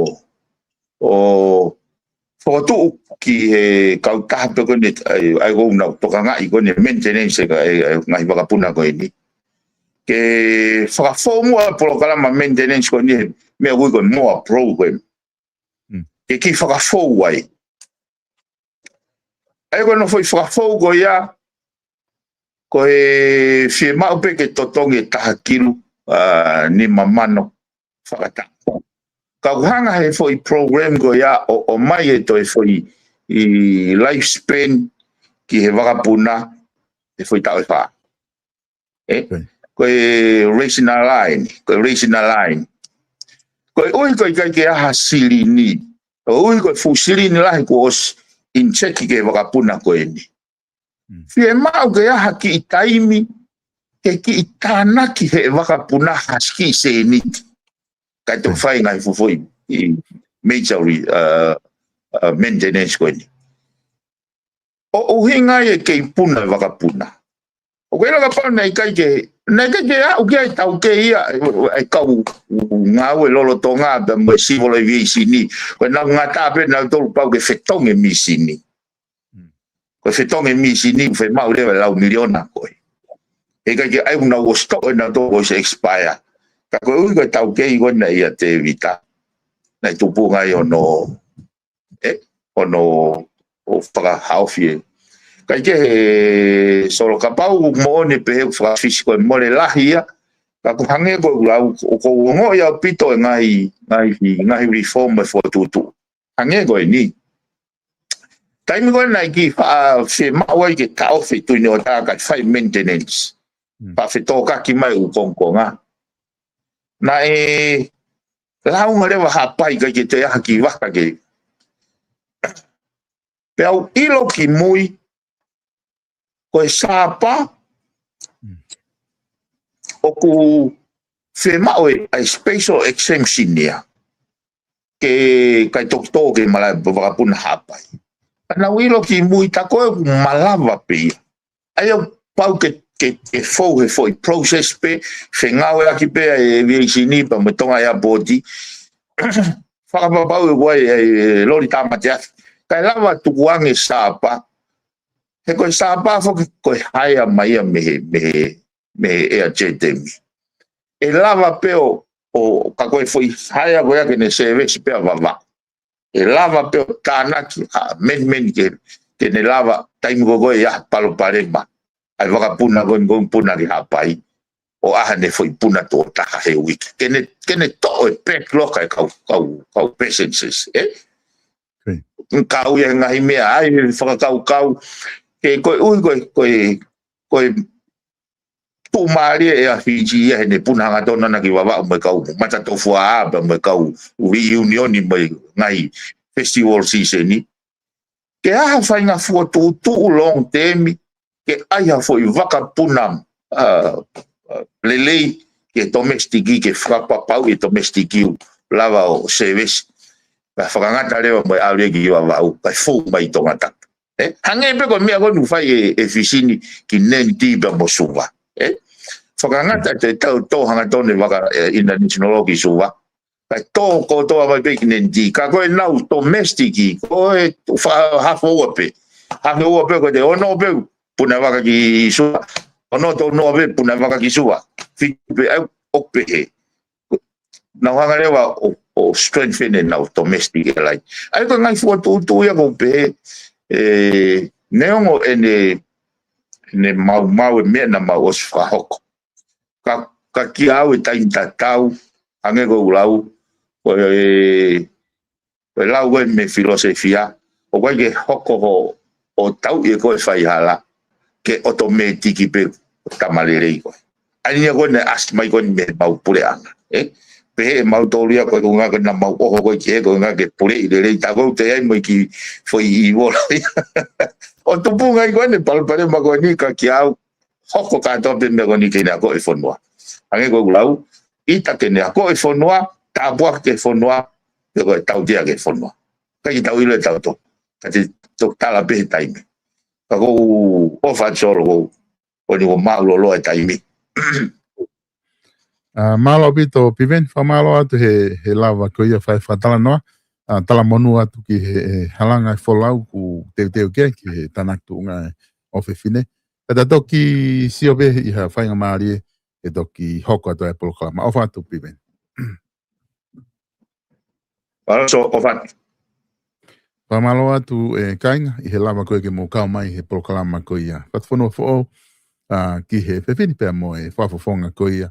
ʻo fokotuʻu ki he kautaha pē ko eni, ʻa e, ʻa e ʻoku nau tokangaʻi ko eni e maintenance ʻa e, ʻa e, ʻa e ngaahi vakapuna ko eni. Ke fakafou muʻa e polokalama maintenance ko eni he meʻa ʻoku ui ko e MOA program. Mm. Ke kiʻi fakafou ai. ʻA ia ko hono foʻi fakafou ko ia, ko e fiemaʻu pē ke totongi e taha kilu, ʻa, nima mano fakataha. Ka ʻoku hanga he foʻi program ko ia ʻo, ʻomai e toe foʻi ʻi lifespan ki he vakapuna he foʻi taʻu ʻe fā. ʻE? Ko e rational line, ko e rational line. Koeʻuhi ko e ʻikai ke ʻi ai ha silini. Koeʻuhi ko e fuʻu silini lahi kuo ʻosi inject ki he vakapuna ko eni. Mm. Fiemaʻu ke ʻi ai ha kiʻi taimi, ke kiʻi tānaki he vakapuna ha kiʻi sēniti. Kae toki fai ngaahi fuʻu foʻi ʻi major, ʻa, ʻa, maintenance ko eni. ʻO ʻuhinga ia ke kei puna e vakapuna. ʻOku ʻikai lava kapau naʻe ʻikai ke, naʻe ʻikai ke aʻu ki ai e taukei ia, ʻa e kau ngāue lolotonga pea mo e civil aviation ni. Ko ʻenau ngata pē nautolu pau ke fetongi e mīsini. Mm. Ko e fetongi e mīsini, fiemaʻu leva e lau miliona ko ē. ʻE ʻikai ke ʻai ʻoku nau ʻosi toʻo ʻenautolu ʻosi expire. Ka koeʻuhi ko e taukei ko ena ʻia Tēvita. Naʻe tupu ngai hono ʻE, hono ʻo fakahaofi ē. Kae kehe Solo, kapau moʻoni pē he ʻoku fakafisi ko e mole lahi ia, ka ʻoku hangē ko e lau, ʻoku ou ongoʻi ʻaupito e ngaahi, ngaahi, ngaahi reform e fokotuʻutuʻu. Hangē ko eni. Taimi ko ē naʻe kiʻi faʻa fiemaʻu ai ke taʻofi Tuʻi Nuʻuatā kae fai maintenance. Mm. Faʻa fetōkaki mai ʻū kongokonga. Naʻe lāunga leva Haʻapai ʻikai ke toe ʻi ai ha kiʻi vaka ke, Pea u ʻilo ki mui, ko e sāpā, ʻoku fiemaʻu ʻa e special exemption ia ke kai tokitō ke malava vakapuna Haʻapai. Pea naʻa u ʻilo ki mui, tā ko ē ʻoku malava pē ia. ʻA ia pau ke, ke, ke fou he foʻi process pē, fengāueʻaki pē ʻa e aviation pea mo e Tonga Airport, fakapapauʻi ʻoku ʻi ai e loli tāmateʻaki. Kae lava tukuange sāpā. He ko e sāpā foki ko e haea mai ia mei he, mei he, mei he Air Jet ē. ʻE lava pē ʻo, ʻo ka ko e foʻi haea ko ia ke ne service pē ʻa Vavaʻu. ʻE lava pē ʻo tānaki ʻa amendment ke, ke ne lava taimi ko ē ʻoku ʻi ai ha palopalema ʻa e vakapuna ko eni ʻoku puna ki Haʻapai, ʻo ʻai haʻane foʻi puna tuʻo taha he uike. Ke ne, ke ne toʻo e backlog ʻa e kau, kau, kau passengers, ē? Kau ia he ngaahi meʻa, ʻai e fakakaukau, ke koeʻuhi ko e, ko e, ko e tuʻumālie ʻa Fisi ia heʻene puna hangatonu ʻana ki Vavaʻu mo e kau matatofuaʻa pea mo e kau reunion mo e ngaahi festival season ni. Ke ʻai ha faʻahinga fokotuʻutuʻu long term, ke ʻai ha foʻi vakapuna, ʻa, ʻa, lelei ki he domestic, ke fakapapauʻi e domestic ʻoku lava ʻo service. Kae fakangata leva mo e ʻalu ki Vavaʻu, kae fou mai Tongatapu. Ē, hangē pē ko e meʻa ko eni ʻoku fai ʻe, ʻe Fisi ni ki Nadi pea mo Suva. Ē, fakangata ʻe tautolu hangatonu e vaka, ē, international ki Suva. Kae tō kotoa mai pē ki Nadi. Ka ko ʻenau domestic, ko e fa-, hafe ua pē. Hafe ua pē ko e te ono pē, puna vaka ki Suva. Ono tolu noa pē, puna vaka ki Suva. Fitu pē, ʻai, ʻoku pehē. Nau hanga leva ʻo, ʻo strengthen ʻenau domestic airline. ʻA ia ko e ngaahi fokotuʻutuʻu ia ʻoku pehē, ē, neongo ʻene, ʻene maumau e meʻa naʻa mau ʻosi fakahoko. Ka, ka kiate au e taimi tatau, hangē ko ʻeku lau, ko e, ko e lau ko ē mei he filosofia, ʻoku ʻikai ke hoko hoʻo, ʻo tauʻi ʻe koe e faihala, ke ʻotomētiki pē ʻo tama lelei koe. ʻA ia ko eni ʻasi mai ko eni mei heʻemau puleʻanga, ē? Pehē ʻe mautolu ia ko e ʻuhinga ko ē naʻa mau ʻoho ko ē ki he, ko e ʻuhinga ke puleʻi lelei, tā ko ē ʻoku teʻeki ai mo e kiʻi foʻi ivola ia. ʻO tupunga ai ko eni e palopalema ko eni ka kiate au, hoko kātoa pē meʻa ko eni ke ne akoʻi e fonua. Hangē ko ʻeku lau, ʻita ke ne akoʻi e fonua, tāpuaki ki he fonua, pe ko e tautea ki he fonua. ʻIkai ke tau ʻilo ʻe tautolu. Ka te toki tala pē he taimi. Ka ʻoku ou ʻofa atu Solo, ʻoku ou, ʻoku ou mālōlō e taimi. ʻA, mālō ʻaupito Piveni, fakamālō atu he, he lava ko ia fai fakatalanoa, ʻa, talamonū atu ki he, he halanga e folau ʻoku teuteu ki ai, ki he tānaki tuʻunga ʻo e ʻofefine. Ka ta toki sio pē ʻi ha faingamālie, ʻe toki hoko atu e polokalama. ʻOfa atu Piveni. Mālō Solo, ʻofa atu. Fakamālō atu e kāinga, ʻi he lava ko ē ke mou kau mai he polokalama ko ia Fatufonua Foʻou, ʻa, ki he fefine pea mo e fakafofonga ko ia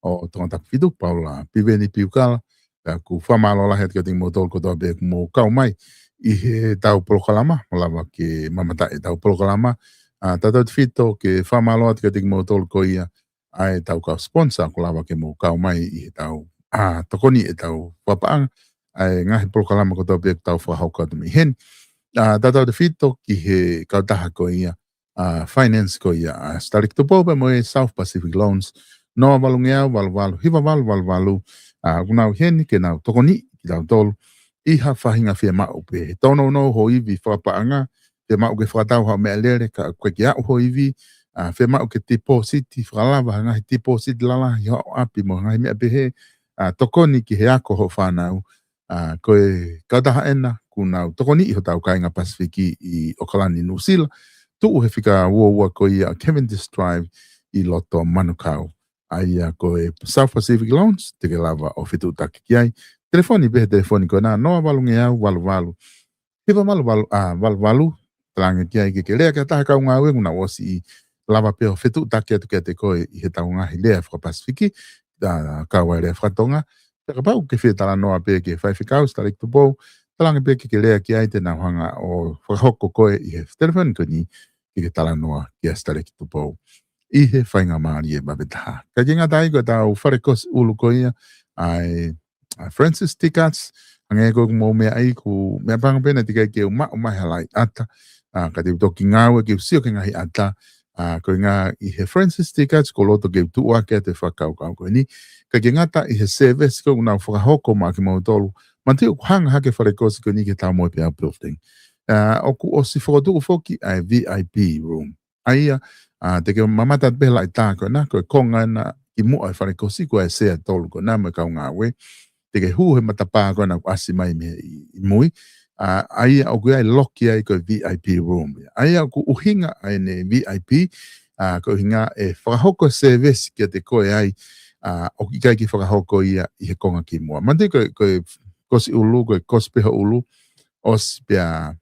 ʻo Tongatapu fitu, Paula Piveni Piukala, pea ʻoku fakamālō lahi atu kiate kimoutolu kotoa pē ʻoku mou kau mai ʻi heʻetau polokalama, mo lava ke mamata ʻetau polokalama, ʻa, tautautefito ke fakamālō atu kiate kimoutolu ko ia, ʻa ʻetau kau sponsor ʻoku lava ke mou kau mai ʻi heʻetau, ʻa, tokoni ʻetau fakapaʻanga, ʻa e ngaahi polokalama kotoa pē ʻoku tau fakahoko atu mei heni. ʻA, tautautefito ki he kautaha ko ia, ʻa, finance ko ia, ʻa, Sitaleki Tupou pea mo e South Pacific Loans, noa valungeau, valu valu, hiva valu valu valu, ʻa, ʻoku nau ʻi heni ke nau tokoniʻi kitautolu ʻi ha faʻahinga fiemaʻu pē. He tōnounou ho ivi fakapaʻanga, fiemaʻu ke fakatau haʻo meʻalele, ka ʻoku ʻikai ke aʻu ho ivi, ʻa, fiemaʻu ke tipōsiti, fakalava ha ngaahi tipōsiti lalahi ho ʻapi mo e ngaahi meʻa pehē, ʻa, tokoni ki he ako hoʻo fānau, ʻa, ko e kautaha ena ʻoku nau tokoniʻi hotau kāinga Pasifiki ʻi ʻOkalani, Nuʻusila, tuʻu he fika ua ua ko ia ʻa Cavendish Drive ʻi loto Manukau. ʻA ia ko e South Pacific Loans, te ke lava ʻo fetuʻutaki ki ai. Telefoni pē he telefoni ko ena noa valungeau valu valu, hiva valu valu, ʻa, valu valu, talaange ki ai ke ke lea ki ha taha kau ngāue ʻoku nau ʻosi lava pē ʻo fetuʻutaki atu kiate koe ʻi heʻetau ngaahi lea faka-Pasifiki, ʻa, kau ai e lea faka-Tonga. Pea kapau ʻoku ke fie talanoa pē ki he faifekau Sitaleki Tupou, talaange pē ke ke lea ki ai te nau hanga ʻo fakahoko koe ʻi he telefoni ko eni ke ke talanoa kia Sitaleki Tupou ʻi he faingamālie vave taha. Kae ʻikai ngata ai ko ʻetau fale kosi ʻulu ko ia ʻa e, ʻa Francis Tickets, Hangē ko ʻeku meʻa ai, ʻoku meʻa pē ʻa e ngaahi pē naʻe teʻeki ai ke u maʻu mai ha laʻiʻata, ʻa, ka te u toki ngāue ke u sio ki he ngaahi ʻata, ʻa, ko e ngaahi ʻi he Francis T Cuts ʻoku ou loto ke u tuʻu ʻaki atu e fakakaukau ko eni. ʻIkai ke ngata ʻi he service ko ē ʻoku nau fakahoko maʻa kimoutolu, manatuʻi ʻoku hanga hake e fale kosi ko eni ki he Taumoepeau Building. ʻA, ʻoku ʻosi fokotuʻu foki ʻa e V I P room. ʻA ia, ʻa, te ke mamata pē he laʻi tā ko ena, ko e konga ena ki muʻa e fale kosi, ko e sea ʻe tolu ko ena mo e kau ngāue. Te ke hū he matapā ko ena ʻoku ʻasi mai mei ʻi, ʻi mui. ʻA, ʻa ia ʻoku ʻi ai e loki ai ko e V I P room. ʻA ia ʻoku ʻuhinga ʻa ʻene V I P, ʻa, ko e ʻuhinga ʻe fakahoko e service kiate koe ai, ʻa, ʻoku ʻikai ke fakahoko ia ʻi he konga ki muʻa. Manatuʻi ko e, ko e kosi ʻulu, ko e kosi pē ho ʻulu, ʻosi pea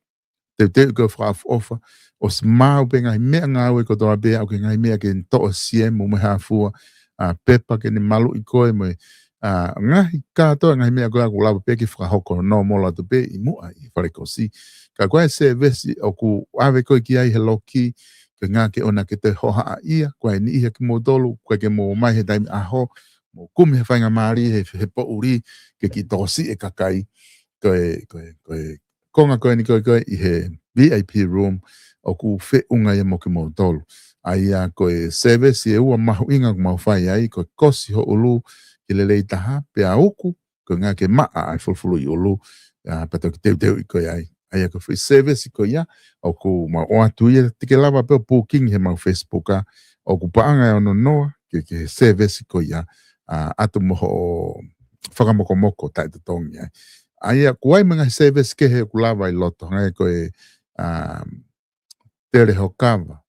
teuteu ko e fakaʻofoʻofa, ʻosi maʻu pē ngaahi meʻangāue kotoa pē, ʻoku ʻi ai ngaahi meʻa ke toʻo siemu mo e hā fua, ʻa, pepa ke ne maluʻi koe mo e, ʻa, ngaahi kātoa ngaahi meʻa ko ē ʻoku lava pē ke fakahoko nōmolo atu pē ʻi muʻa ʻi he fale kosi. Ka ko e service ʻoku ʻave koe ki ai he loki, ko e ʻuhinga ke ʻoua ke toe hohaʻa ia, ko e niʻihi ʻa kimoutolu, ko e ke mou ō mai he taimi ʻaho, mou kumi ha faingamālie he, he poʻuli, ke kiʻi tokosiʻi e kakai, ko e, ko e, ko e konga ko eni ko ē ko ē ʻi he V I P room ʻoku feʻunga ia mo kimoutolu. ʻA ia ko e service ʻe ua mahuʻinga ʻoku mau fai ai, ko e kosi ho ʻulu ki he lelei taha, pea uku, ko e ʻuhinga ke maʻa ʻa e fulufuluʻi ʻulu, ʻa, pea toki teuteuʻi koe ai. ʻA ia ko e foʻi service ko ia, ʻoku mau ʻoatu ia, te ke lava pē ʻo booking he mau Facebook ʻa, ʻoku paʻanga ʻe ono noa, ke, ke service ko ia, ʻa, ʻatu mo hoʻo fakamokomoko taʻetotongi ai. ʻA ia, ʻoku ʻi ai mo e ngaahi service kehe ʻoku lava ʻi loto, hangē ko e, ʻa, tele ho kava.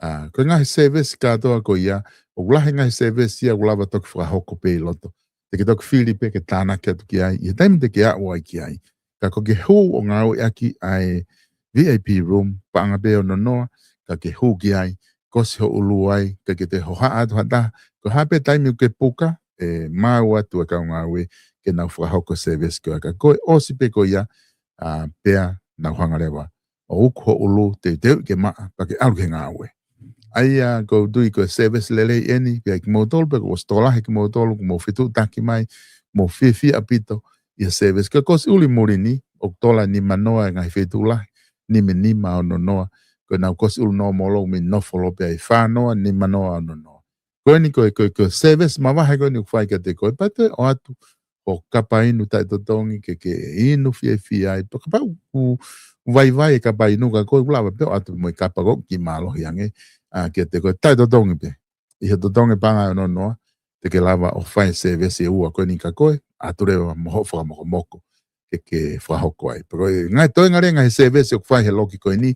ʻA, ko e ngaahi service kātoa ko ia, ʻoku lahi e ngaahi service ia ʻoku lava toki fakahoko pē ʻi loto. Te ke toki fili pē ke tānaki atu ki ai, ʻi he taimi te ke aʻu ai ki ai. Ka ko e ke hū ʻo ngāueʻaki ʻa e V I P room, paʻanga pē ʻe ono noa, ka ke hū ki ai, kosi ho ʻulu ai, ʻikai ke toe hohaʻa atu ha taha, ko e hā pē taimi ʻoku ke puka, ʻe maʻu atu e kau ngāue, ke nau fakahoko e service ko ia. Ka ko e ʻosi pē ko ia, ʻa, pea nau hanga leva ʻo uku ho ʻulu, teuteuʻi ke maʻa, pea ke ʻalu ki he ngāue. ʻA ia ʻoku ou tui ko e service lelei eni, pea kimoutolu pē kuo ʻosi tokolahi kimoutolu, kuo mou fetuʻutaki mai, mou fiefia ʻaupito ʻi he service. Ko e kosi ʻulu ʻi muli ni, ʻoku tola ʻe nima noa e ngaahi feituʻu lahi, nima nima ono noa, ko ʻenau kosi ʻulu nōmolo ʻoku mei nofo lōpea ʻi fā noa, nima noa, ono noa. Ko eni ko e, ko e, ko e service mavahe ko eni ʻoku fai kiate koe, pea toe ʻoatu ho kapa inu taʻetotongi ke, ke inu fiefia ai. Pea kapau ʻoku vaivai e kapa inu ka ko e ʻoku lava pē ʻo ʻoatu mo e kapa ko ē ʻoku kiʻi mālohi ange, ʻa, kiate koe taʻetotongi pē. ʻI he totongi paʻanga ʻe ono noa, te ke lava ʻo fai e service ʻe ua ko eni kia koe, ʻatu leva mo hoʻo fakamokomoko ke, ke fakahoko ai. Pea ko e ngaahi toenga leva e ngaahi service ʻoku fai he loki ko eni,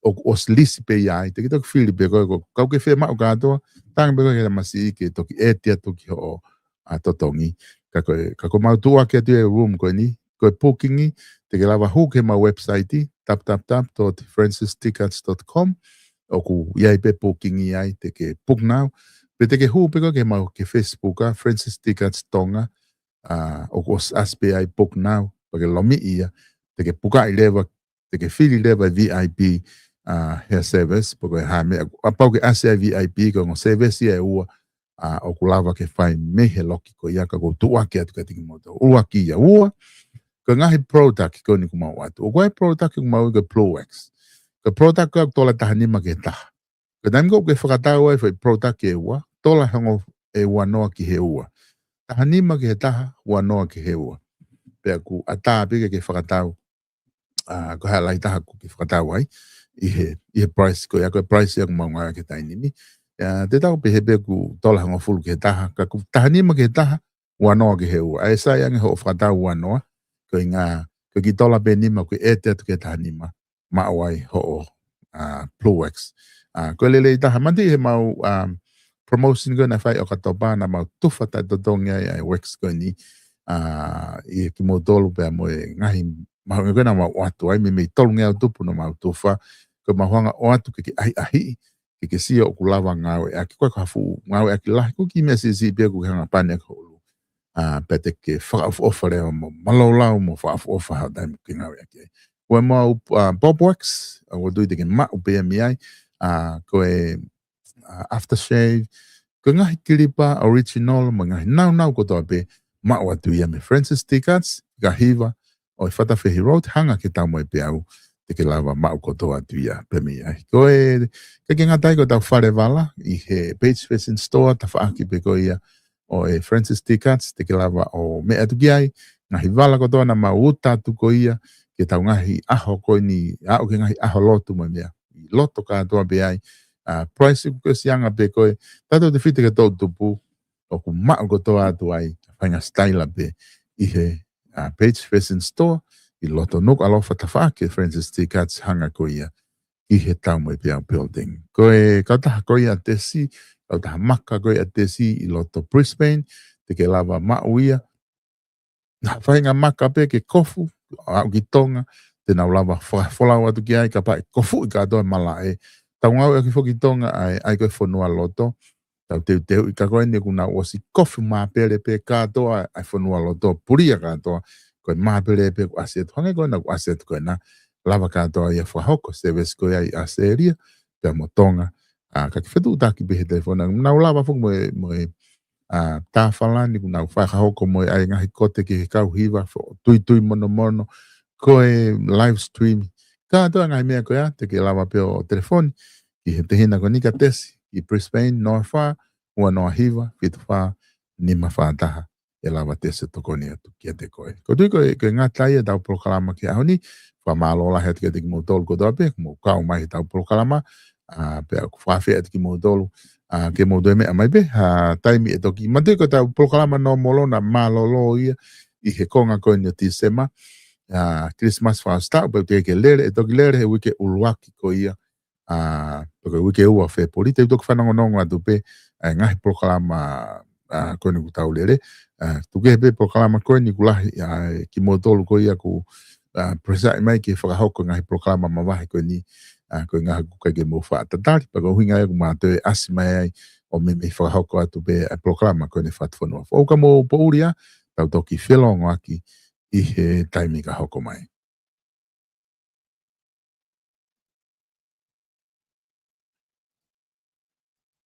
ʻoku ʻosi lisi pē ia ai, te ke toki fili pē koe, ko e kau ke fiemaʻu kātoa, talaange pē koe ki he tamasiʻi ke toki ʻēti atu ki hoʻo, ʻa, totongi. Ka ko e, ka ko e mau tuʻuaki atu e room ko eni, ko e booking ʻi, te ke lava hū ki he mau website, w w w dot francis tickets dot com, ʻoku ʻi ai pē booking ʻi ai, te ke book now, pe te ke hū pē koe ki he mau ki he Facebook ʻa Francis Tickets Tonga, ʻa, ʻoku ʻosi ʻasi pē ai book now, pea ke lomiʻi ia, te ke pukaʻi leva, te ke fili leva V I P, ʻa, hair service, pe ko e hā e meʻa, kapau ʻoku ke ʻasi ai V I P, ko e ongo service ia ʻe ua, ʻa, ʻoku lava ke fai mei he loki ko ia ka ʻoku ou tuʻuaki atu kiate kimoutolu. ʻUluaki ia, ua, ko e ngaahi product ko eni ʻoku mau ʻoatu. ʻOku ʻi ai e product ʻoku mau ui ko e Blue Wax. Ko e product ko ē ʻoku tola ʻe taha nima ki he taha. Ko e taimi ko ē ʻoku ke fakatau ai e foʻi product ʻe ua, tola ʻe ongo ʻe ua noa ki he ua. Taha nima ki he taha, ua noa ki he ua. Pea ʻoku ʻatā pē ke ke fakatau, ʻa, ko e hā e lahi taha ʻoku ke fakatau ai, ʻi he, ʻi he price ko ia, ko e price ia ʻoku mau ngāueʻaki he taimi ni. ʻA, te tau pehē pē ʻoku tola ʻe hongofulu ki he taha, ka ʻoku taha nima ki he taha, ua noa ki he ua. ʻA e sai ange hoʻo fakatau ua noa, ko e ʻuhinga, ko e kiʻi tola pē ʻe nima ʻoku ke ʻēti atu ki he taha nima, maʻu ai hoʻo, ʻa, Blue Wax. ʻA, ko e lelei taha, manatuʻi he mau, ʻa, promotion ko ē naʻe fai ʻi ʻOkatopa, naʻa mau tufa taʻetotongi ai ʻa e wax ko eni, ʻa, ʻia kimoutolu pea mo e ngaahi mahuʻinga ko ē naʻa mau ʻoatu ai, meimei tolungeau tupu naʻa mau tufa, ko e mau hanga ʻo ʻoatu ke ke ʻahiʻahiʻi, ke ke sio ʻoku lava ngāueʻaki, ko e hā e fuʻu ngāueʻaki lahi, ko e kiʻi meʻa siʻisiʻi pē ʻoku ke hanga ʻo pani ʻaki ho ʻulu. ʻA, pea te ke fakaʻofoʻofa leva mo malaulau mo fakaʻofoʻofa he taimi ʻoku ke ngāueʻaki ai. Ko e mau, ʻa, Bob Wax, ʻa, ʻoku ou tui te ke maʻu pē ia mei ai, ʻa, ko e, ʻa, aftershave, ko e ngaahi kilipa original, mo e ngaahi naunau kotoa pē, maʻu atu ia mei Francis Tickets, ka hiva, ʻo e Fatafehi Road, hanga ki he Taumoepeau, te ke lava maʻu kotoa atu ia pē mei ai. Ko e, ʻikai ke ngata ai, ko ʻetau fale vala ʻi he Page Fashion Store, tafaʻaki pē ko ia ʻo e Francis T. Katz, te ke lava ʻo meʻa atu ki ai, ngaahi vala kotoa naʻa mau uta atu ko ia, ki heʻetau ngaahi ʻaho ko eni, aʻu ki he ngaahi ʻaho lotu mo e meʻa. ʻI loto kātoa pē ai, ʻa, price ʻoku ke ʻosi anga pē ko ē, tautefito ki he toʻutupu, ʻoku maʻu kotoa atu ai, faʻahinga sitaila pē, ʻi he, ʻa, Page Fashion Store, ʻi loto Nukuʻalofa, tafaʻaki Francis T. Katz, hanga ko ia ki he Taumoepeau Building. Ko e kautaha ko ia ʻa Tesi, kautaha maka ko ia ʻa Tesi ʻi loto Brisbane, te ke lava maʻu ia. Naʻa faʻahinga maka pē ke kofu, aʻu ki Tonga, te nau lava fa-, folau atu ki ai, kapau ʻe kofuʻi kātoa e malaʻe. Tau ngāueʻaki foki Tonga ʻa e, ʻa e ko e fonualoto. Tau teuteuʻi ka ko eni kuo nau ʻosi kofu māpele pē kātoa ʻa e fonualoto, pulia kātoa, ko e māpele pē kuo ʻasi atu, hangē ko ena kuo ʻasi atu ko ena, lava kātoa ia fakahoko service ko ia ʻi ʻAositelēlia, pea mo Tonga, ʻa, ka ke fetuʻutaki pē he telefoni, nau lava foki mo e, mo e, ʻa, tā falani kuo nau fakahoko mo e ʻai ngaahi kote ki he kau hiva, fo-, tuitui monomono, ko e live stream, kātoa ngaahi meʻa ko ia, te ke lava pē ʻo telefoni ki he tehina ko eni ʻa Tesi, ʻi Brisbane, noa fā, ua noa hiva, fitu fā, nima fā taha, ʻe lava Tesi ʻo tokoni atu kiate koe. Ko e tui ko e, ko e ngata ia ʻetau polokalama ki he ʻaho ni, fakamālō lahi atu kiate kimoutolu kotoa pē, kuo mou kau mai heʻetau polokalama, ʻa, pea ʻoku fakafeʻiloaki atu kimoutolu, ʻa, ke mou toe meʻa mai pē ha taimi ʻe toki. Manatuʻi ko ʻetau polokalama nōmolo naʻe mālōlō ia ʻi he konga ko eni ʻo Tīsema, ʻa, Christmas fakaʻosi taʻu, pea ʻoku teʻeki ke lele, ʻe toki lele he uike ʻuluaki ko ia, ʻa, pe ko e uike ua Fēpueli, te u toki fanongonongo atu pē, ʻa, ngaahi polokalama, ʻa, ko eni kuo tau lele, ʻa, tuku kehe pē polokalama ko eni kuo lahi, ʻa, kimoutolu ko ia kuo, ʻa, puresaʻi mai ke fakahoko ngaahi polokalama mavahe ko eni, ʻa, ko e ʻuhinga ʻoku ʻikai ke mou faʻa tatali, pea ko e ʻuhinga ia ʻoku ma toe ʻasi mai ai ʻo meimei fakahoko atu pē, ʻa, polokalama ko eni Fatufonua. ʻOua ka mou poʻuli ā, tau toki felōngoaki ʻi he taimi ka hoko mai.